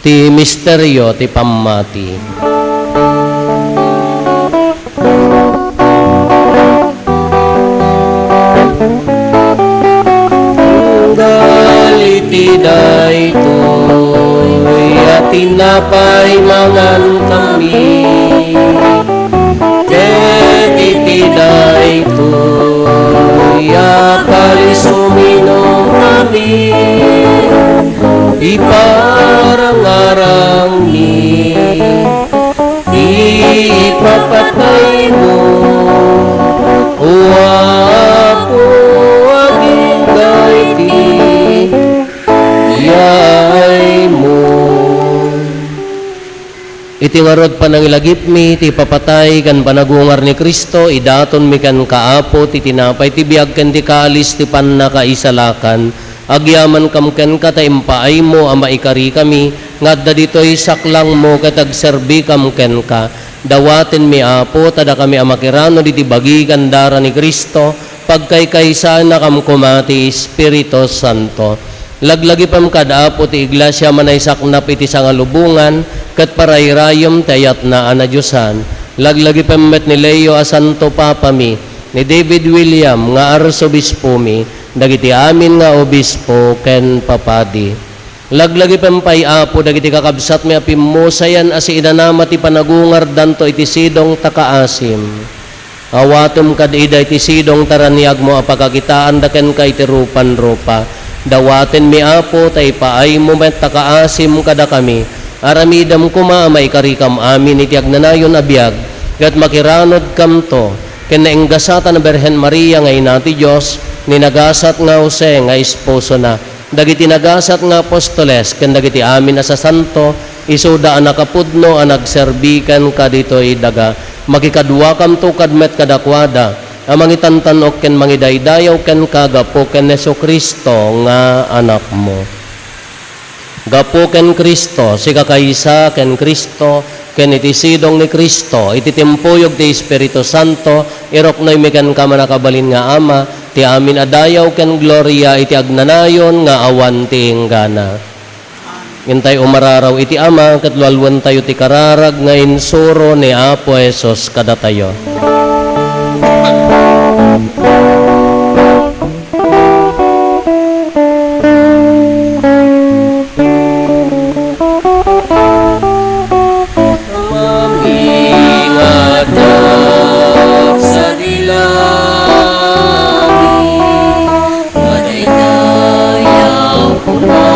Ti misterio ti pammati. Tunggal iti daytoy a tinapay mangankami, ket iti daytoy a kalis uminumkami, iparangarangmi ti ipapataymo, O Apo, agingga iti yaaymo. Iti ngarud, panangilagipmi ti ipapatay ken panagungar ni Cristo, idatonmi kenka, Apo, ti tinapay ti biag ken ti kalis ti pannakaisalakan. Agyamankam kenka ta impaaymo a maikarikami nga adda ditoy saklangmo ket agserbikam kenka. Dawatenmi, Apo, ta dakami a makiranod iti bagi ken dara ni Cristo, pagkaykaysaennakam koma ti Espiritu Santo. Laglagipem kad, Apo, ti Iglesia a manaysaknap iti sangalubongan ket parayrayem ti ayatna a nadiosan. Laglagipem met ni Leo a Santo Papami, ni David William nga Arsobispomi, dagiti amin nga obispo ken papadi. Laglagipem pay, Apo, dagiti kakabsatmi a pimmusayan a siinanama ti panagungardanto iti sidong ta kaasim. Awatem kad ida iti sidong ta raniagmo a pakakitaanda kenka iti rupanrupa. Dawatenmi, Apo, ta ipaaymo met ta kaasim kadakami. Aramidem koma a maikarikam amin iti agnanayon a biag, ket makiranodkamto ken nainggasatan a Birhen Maria nga Ina ti Dios, ni nagasat nga Jose nga esposona, dagiti nagasat nga apostoles, ken dagiti amin a sasanto, isuda a nakapudno a nagserbi kenka ditoy daga. Makikaduakamto kad met kadakuada a mangitantan-ok ken mangidaydayaw kenka gapu ken Jesu-Cristo nga Anakmo. Gapu ken Cristo, sikakaysa ken Cristo, ken iti sidong ni Cristo, iti timpuyog ti Espiritu Santo, iruknoymi kenka, mannakabalin nga Ama, ti amin a dayaw ken gloria iti agnanayon nga awan ti inggana. Intay umararaw iti Ama, ket lualuentayo ti kararag nga insuro ni Apo Jesus kadatayo. Mamingatak sadi langit, madaydayaw koma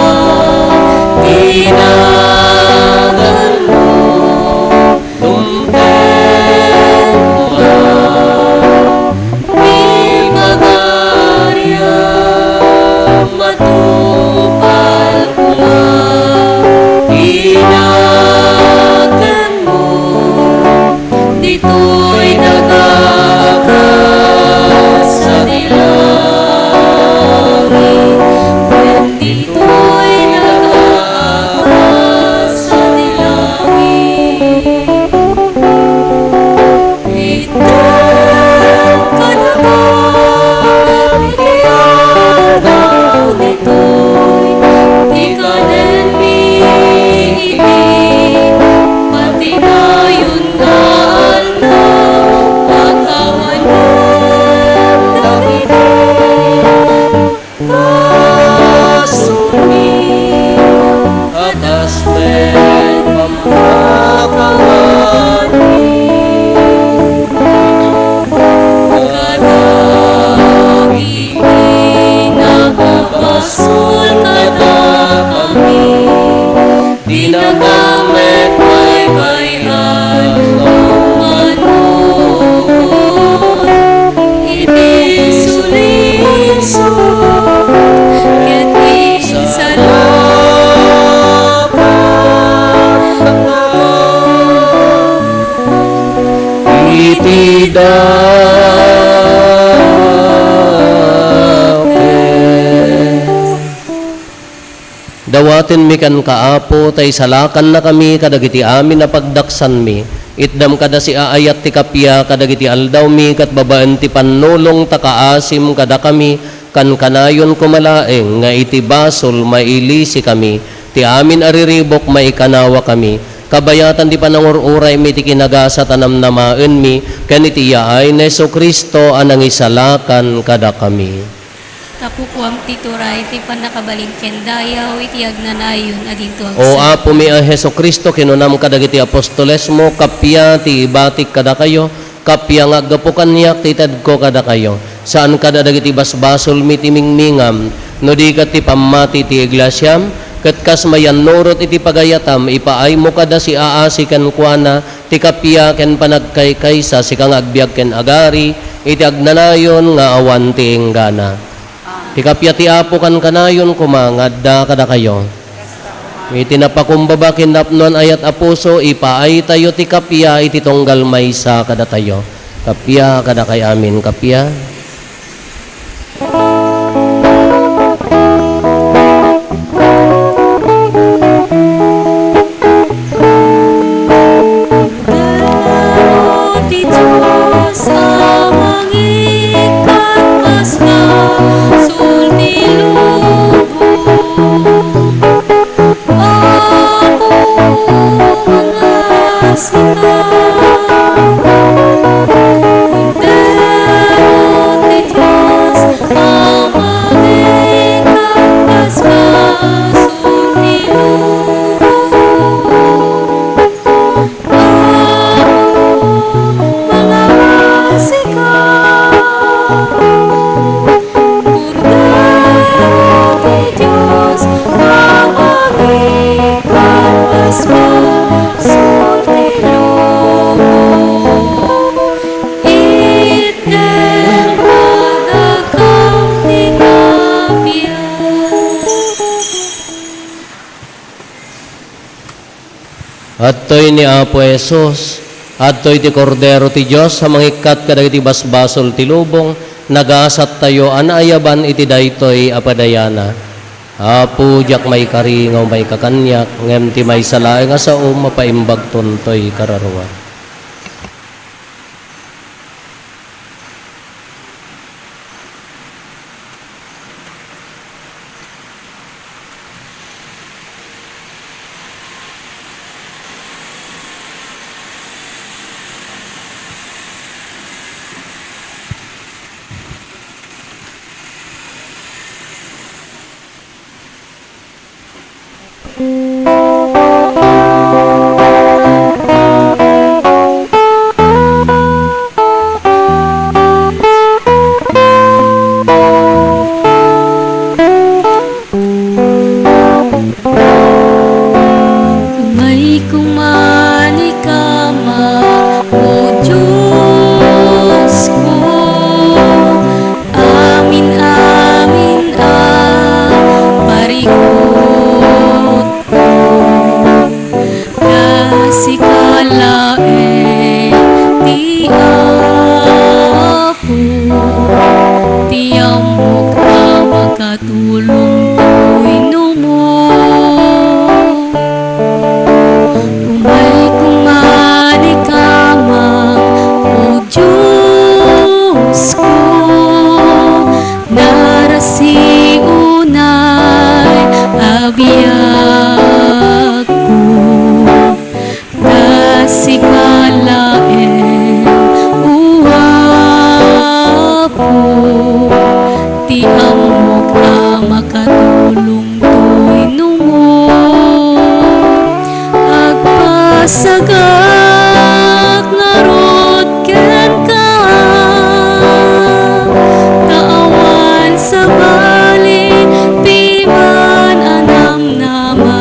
ti naganmo. Dumteng koma ti pagariam, matungpal koma ti naganmo. Ditoy daga kas sadi langit, ken ditoy Dapit. Dawatenmi kenka, Apo, ta isalakannakami kadagiti amin a pagdaksanmi. Itdam kada siaayat ti kappia kadagiti aldawmi ket babaen ti pannulong ta kaasim kadakami, kankanayon koma laeng nga iti basol mailisikami, ti amin a riribuk maikannawakami, kabayatan ti panangur-uraymi ti kinagasat a namnamaenmi ken iti yaay ni Jesu-Cristo a nangisalakan kadakami. Ta kukuam ti turay ti pannakabalin ken dayaw iti agnanayon a dinto agsa. O Apomi a Jesu-Cristo, kinunam kadagiti apostolesmo, kappia ti ibatik kadakayo, kappia nga aggapu kaniak ti itedko kadakayo. Saan kadagiti basbasolmi ti mingmingam, no di ket ti pammati ti iglesiam, ket kas mayannurot iti pagayatam, ipaaymo kada siaasi kenkuana ti kappia ken panagkaykaysa, sika nga agbiag ken agari iti agnanayon nga awan ti inggana. Ti kappia ti Apo kankanayon koma nga adda kadakayo. Iti napakumbaba ken napnoan ayat a puso, ipaaytayo ti kappia iti tunggal maysa kadatayo. Kappia kadakay amin, kappia. Kordero ti Dios a mangikkat a basbasul ti lubong. Apo, mangasika. Kordero ti Dios a mangikkat a basbasul ti lubong. Adtoy ni Apo Jesus, adtoy ti Kordero ti Dios a mangikkat kadagiti basbasol ti lubong, nagasattayo a naayaban iti daytoy a padayana. Apo, diak maikari nga umay ka kaniak, ngem ti maysa laeng a saom, mapaimbagton toy kararua. Umayko manikama, O Diosko, amin-amin a parikutko. Ta sika laeng ti Apo, ti ammok a makatulong toy numo. Umayko manikama, O Diosko, narasi unay a biagko. Ta sika laeng, O Apo, ti ammok a makatulong toy numo. Agpasagak ngarud kenka, ta awan sabali piman a namnama.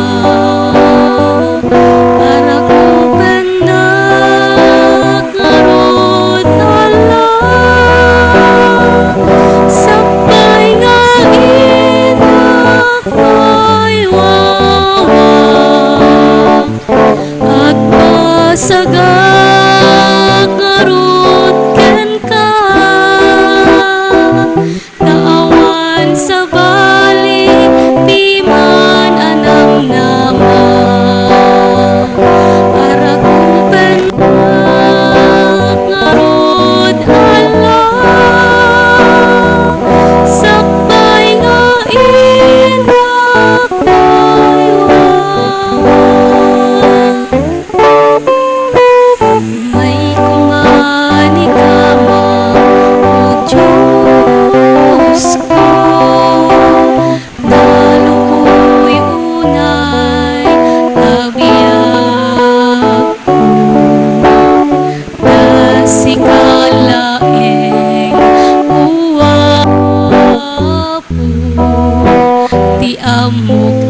Arakupennak ngarud, Allah, sakbay nga innak ay wawa. Agpasagak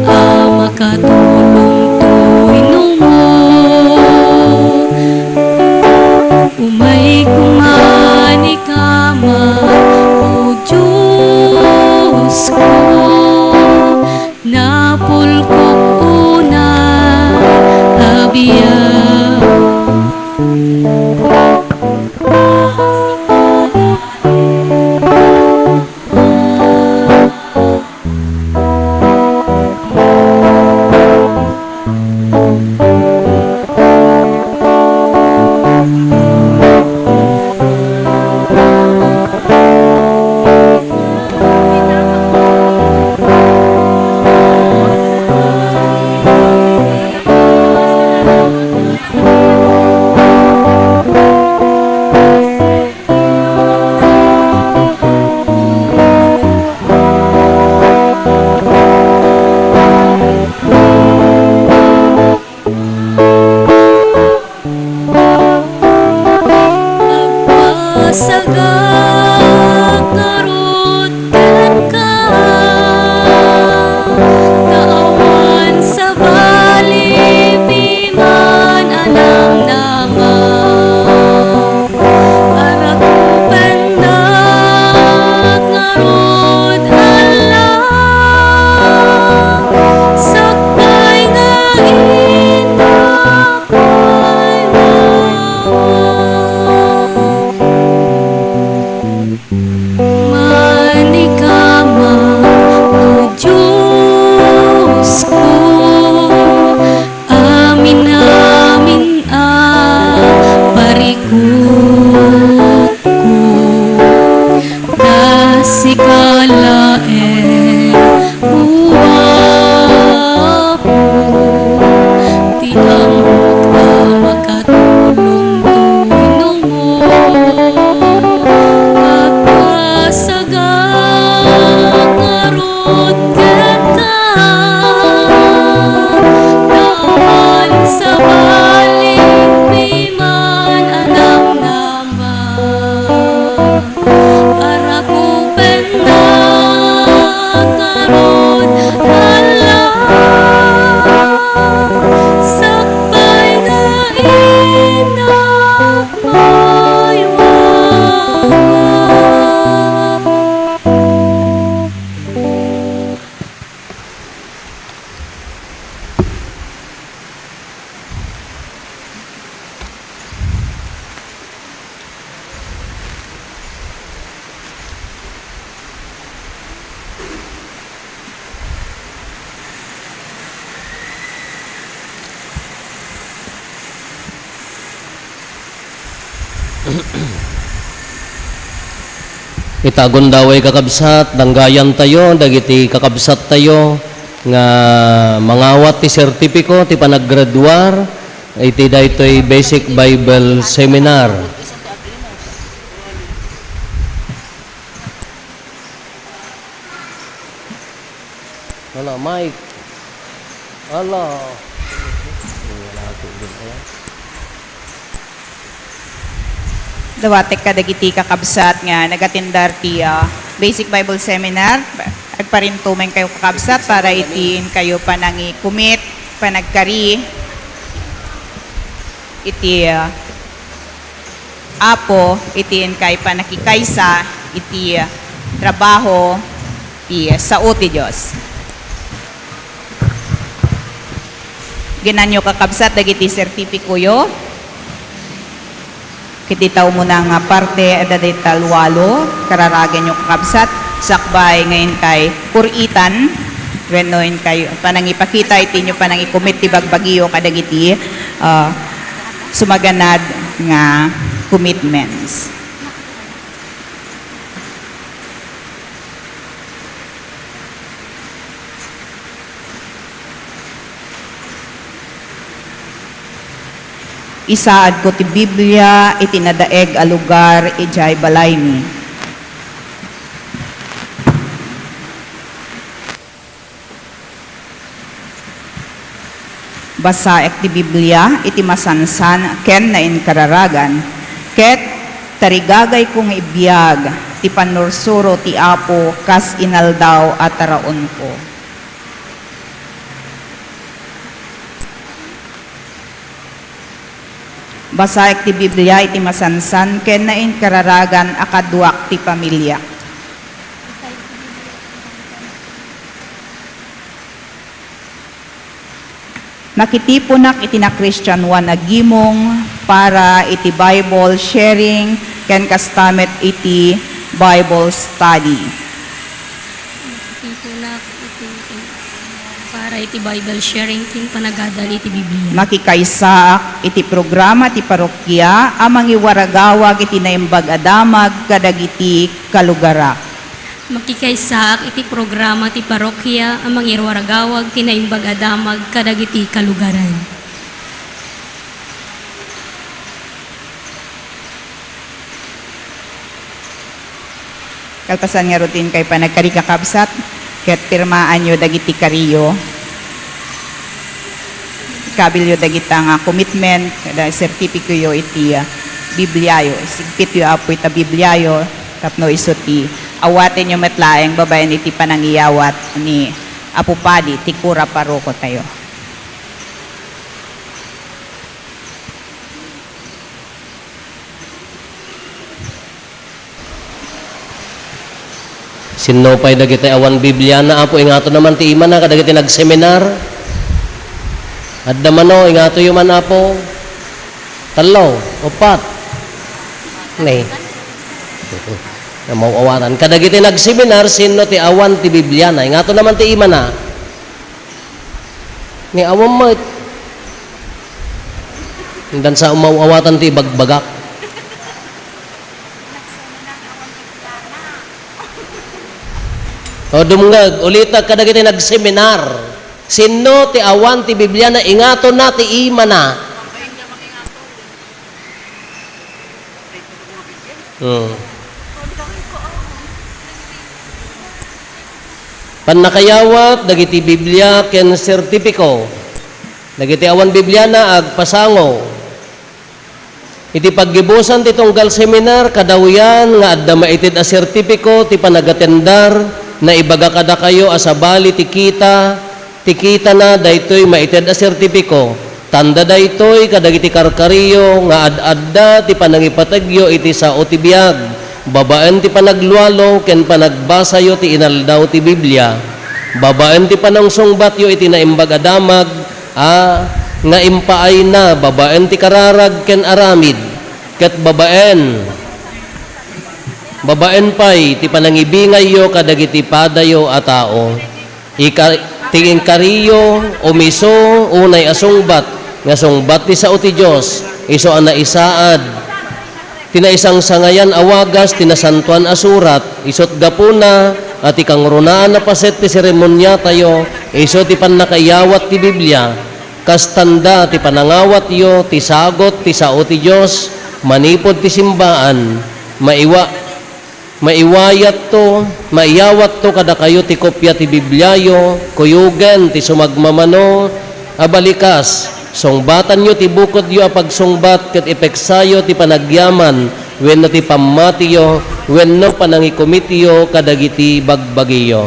a makatulong toy numo. Umayko man ikaman, O Diosko, napulkok unay a biag. Agpasagak ngarud kenka, ta awan sabali piman a namnama. Arakupennak ngarud, Alla, sakbay nga innak maywawa. Manikaman, O Diosko, amin-amin a parikutko, ta sika laeng, O Apo, ti ammok a makatulong toy numo. Agpasagak ngarud kenka, ta awan sabali piman a namnama. Arakupennak ngarud, Alla, sakbay nga innak maywawa. Ita gundaway, kakabsat, danggayantayo dagiti kakabsattayo nga mangawat ti sertipiko ti panaggraduar iti daytoy Basic Bible Seminar. Hala, Mike. Hala. Dawatek kadagiti kakabsat nga nagatindar ti, ah, Basic Bible Seminar. Agparintumenkayo, kakabsat, para iti inkayo panangikumit, panagkari iti, ah, Apo, iti inkay pannakikaysa iti trabaho ti sao ti Dios. Aginanyo, kakabsat, dagiti sertipikoyo. Ket ita umuna nga parte, adda dayta walo, kararagenyo, kakabsat, sakbay nga inkay pur-itan wenno inkay panangipakita iti inyo panangikumit ti bagbagiyo kadagiti, ah, sumaganad nga commitments. Isaadko ti Biblia iti nadaeg a lugar idiay balaymi. Basaek ti Biblia iti masansan ken nainkararagan, ket tarigagayko nga ibiag ti pannursuro ti Apo kas inaldaw a taraonko. Basaek ti Biblia iti masansan ken nainkararagan a kaduak ti pamiliak. Nakitiponak iti nakristianoan a gimong para iti Bible sharing ken kasta met iti Bible study. Nakitiponak iti para iti Bible sharing ken panagadal iti Biblia. Makikaysaak iti programa ti parokia a mangiwaragawag iti Naimbag a Damag kadagiti kalugarak. Makikaysaak iti programa ti parokia a mangiwaragawag ti Naimbag a Damag kadagiti kalugaran. Kalpasan ngarud ti inkay panagkari, kakabsat, ket pirmaanyo dagiti kariyo. Ikabilyo dagita nga commitment, kada sertipikoyo iti, ah, Bibliayo. Isigpityo, Apo, ita Bibliayo tapno isu ti awatenyo met laeng babaen iti panangiyawat ni Apo Padi, ti kura parokotayo. Sinno pay dagiti awan Bibliana, Apo? Ingato naman ti imana kadagiti nagseminar. Adda mano, ingatoyo man, Apo. Tallo, upat. Ne. Namaw-awatan. Kadagiti nagseminar, sinno ti awan ti Bibliana? Ingato naman ti imana. Ni awan met. Indan sa umaw-awatan ti ibagbagak. O, dumngeg, ulitek kadagiti nagseminar. Sinno ti awan ti Bibliana, ingatonna ti imana. Hmm. Pannakayawat dagiti Biblia ken sertipiko. Dagiti awan Bibliana, agpasango. Iti paggibusan ti tunggal seminar, kadawyan nga adda maited a sertipiko ti panagatendar, naibaga kadakayo a sabali ti kita, ti kitana daytoy maited a sertipiko. Tanda daytoy kadagiti karkariyo nga ad-adda ti panangipategyo iti sao ti biag, babaen ti panaglualo ken panagbasayo ti inaldaw ti Biblia, babaen ti panungsungbatyo iti Naimbag a Damag a nga impaayna babaen ti kararag ken aramid, ket babaen, babaen pay ti panangibingayyo kadagiti padayo a tao. Ika-, ti inkariyo, umiso, unay a sungbat, nga sungbat ti sao ti Dios, isu a naisaad ti naisangsangayan a wagas ti Nasantoan a Surat, isut' gapuna a ti kangrunaan a paset ti seremoniatayo, isu ti pannakaiyawat ti Biblia, kastanda ti panangawatyo ti sagut ti sao ti Dios manipud ti simbaan, maiwa-, Maiwayatto, maiyawatto kadakayo ti kopia ti Bibliayo, kuyogen ti sumagmamano a balikas. Sungbatanyo ti bukodyo a pagsungbat ket ipeksayo ti panagyaman wenno ti pammatiyo wenno panangikomityo kadagiti bagbagiyo.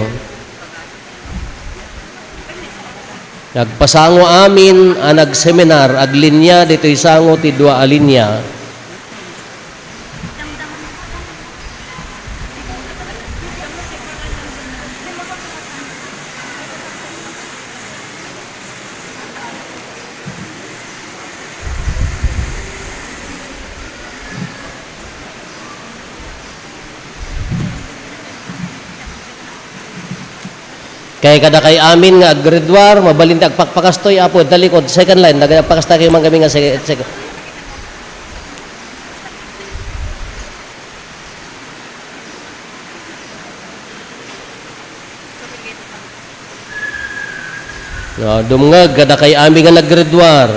Nagpasango amin a nagseminar, aglinia ditoy sango ti dua a linia. Kay kadakay amin nga aggraduar, mabalin ti agpakpakastoy, Apo, ita likod, second line, nagpakastay kayo man kami nga sec-, sec-, No, dumngeg kadakay amin nga naggraduar.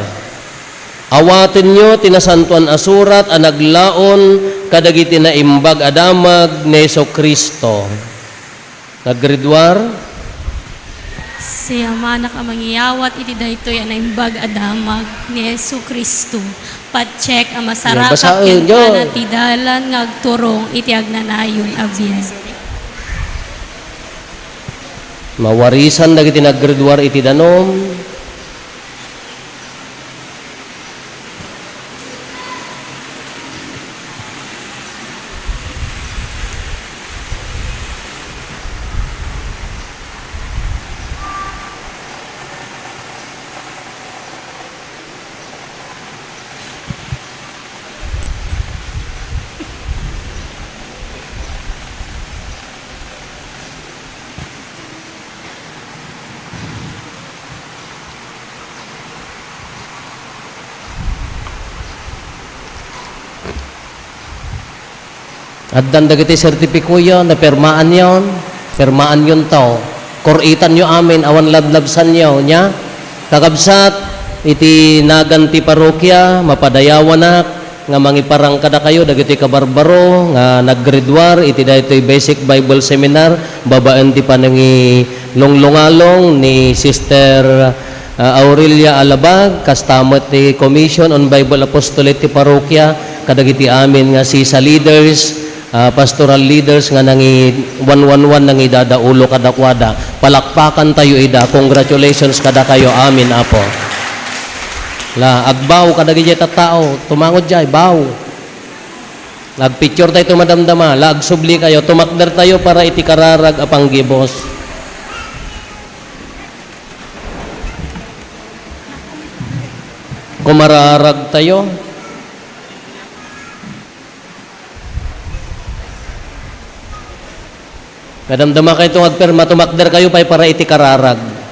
Awatenyo ti Nasantoan a Surat a naglaon kadagiti Naimbag a Damag ni Jesu-Cristo. Naggraduar? Siamanak a mangiyawat iti daytoy a Naimbag a Damag ni Jesu-Cristo. Patchek a masarakat kenkuana ti dalan nga agturong iti agnanayon a biag. Mawarisan dagiti naggraduar iti danum. Addan dagiti sertipikoyo, napirmaanyon, pirmaanyonto. Kur-itanyo amin, awan lablabsanyo, nia? Kakabsat, iti nagan ti parokia, mapadayawanak nga mangiparang kadakayo dagiti kabarbaro nga naggraduar iti daytoy Basic Bible Seminar babaen ti panangilunglungalong ni Sister ah, Aurelia Alabag, kasta met ti Commission on Bible Apostolate ti Parokya, kadagiti amin nga sisa leaders, ah, pastoral leaders nga nangi-, one one one nangidadaulo kadakuada. Palakpakantayo ida. Congratulations kadakayo amin, Apo. La, agbaw kadagiti tattao. Tumangod jay, baw. Agpicture tayo, madamdama. La, agsubli kayo. Tumakder tayo para iti kararag a panggibus. Kumararag tayo. Madamdama kayo itong agperma, tumakder kayo pay para iti kararag.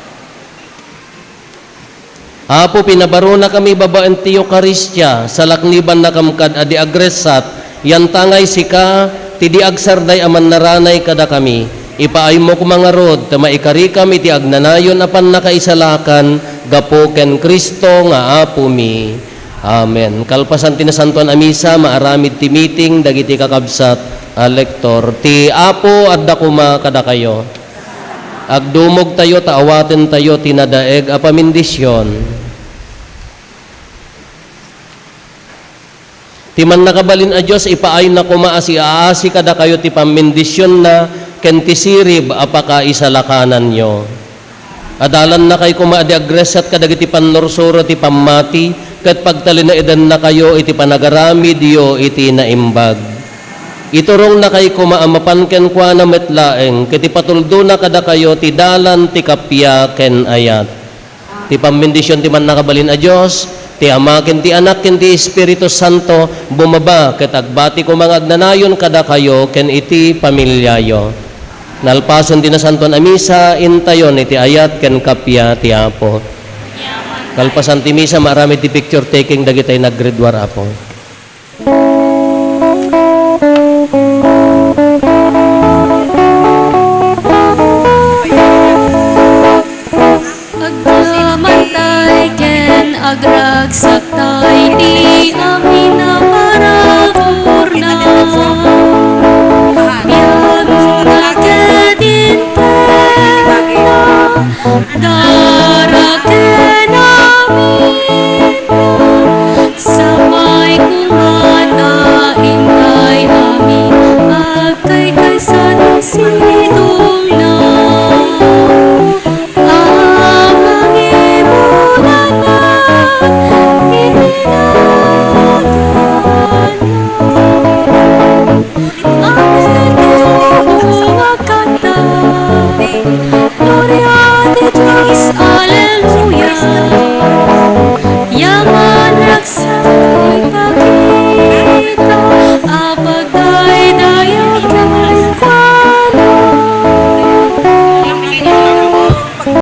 Apo, pinabarunakami babaen ti Eukaristia, salaknibannakam kad a di agressat, yantangay sika ti di agsarday a mannaranay kadakami. Ipaaymo koma ngarud ta maikarikam iti agnanayon a pannakaisalakan gapu ken Cristo nga Apomi. Amen. Kalpasan ti Nasantoan a Misa, maaramid ti meeting dagiti kakabsat a lektor. Ti Apo adda koma kadakayo. Agdumogtayo ta awatentayo ti nadaeg a pamendisyon. Ti Mannakabalin a Dios, ipaayna koma a siaasi kadakayo ti pammendisyonna ken ti sirib a pakaisalakananyo. Adalannakay koma a di agressat kadagiti pannursuro ti pammati, ket pagtalinaedannakayo iti panagaramidyo iti naimbag. Iturongnakay koma a mapan kenkuana met laeng, ket ipatuldona kadakayo ti dalan ti kappia ken ayat. Ti pammendision ti Mannakabalin a Dios, ti Ama, ken ti Anak, ken ti Espiritu Santo, bumaba ket agbati koma nga agnanayon kadakayo ken iti familiayo. Nalpasen ti Nasantoan a Misa, intayon iti ayat ken kappia ti Apo. Kalpasan ti Misa, maaramid ti picture taking dagiti naggraduar, Apo. Agdamantay ken agragsaktay ti amin a paraburna. Biag na ket interna, dara ken amin.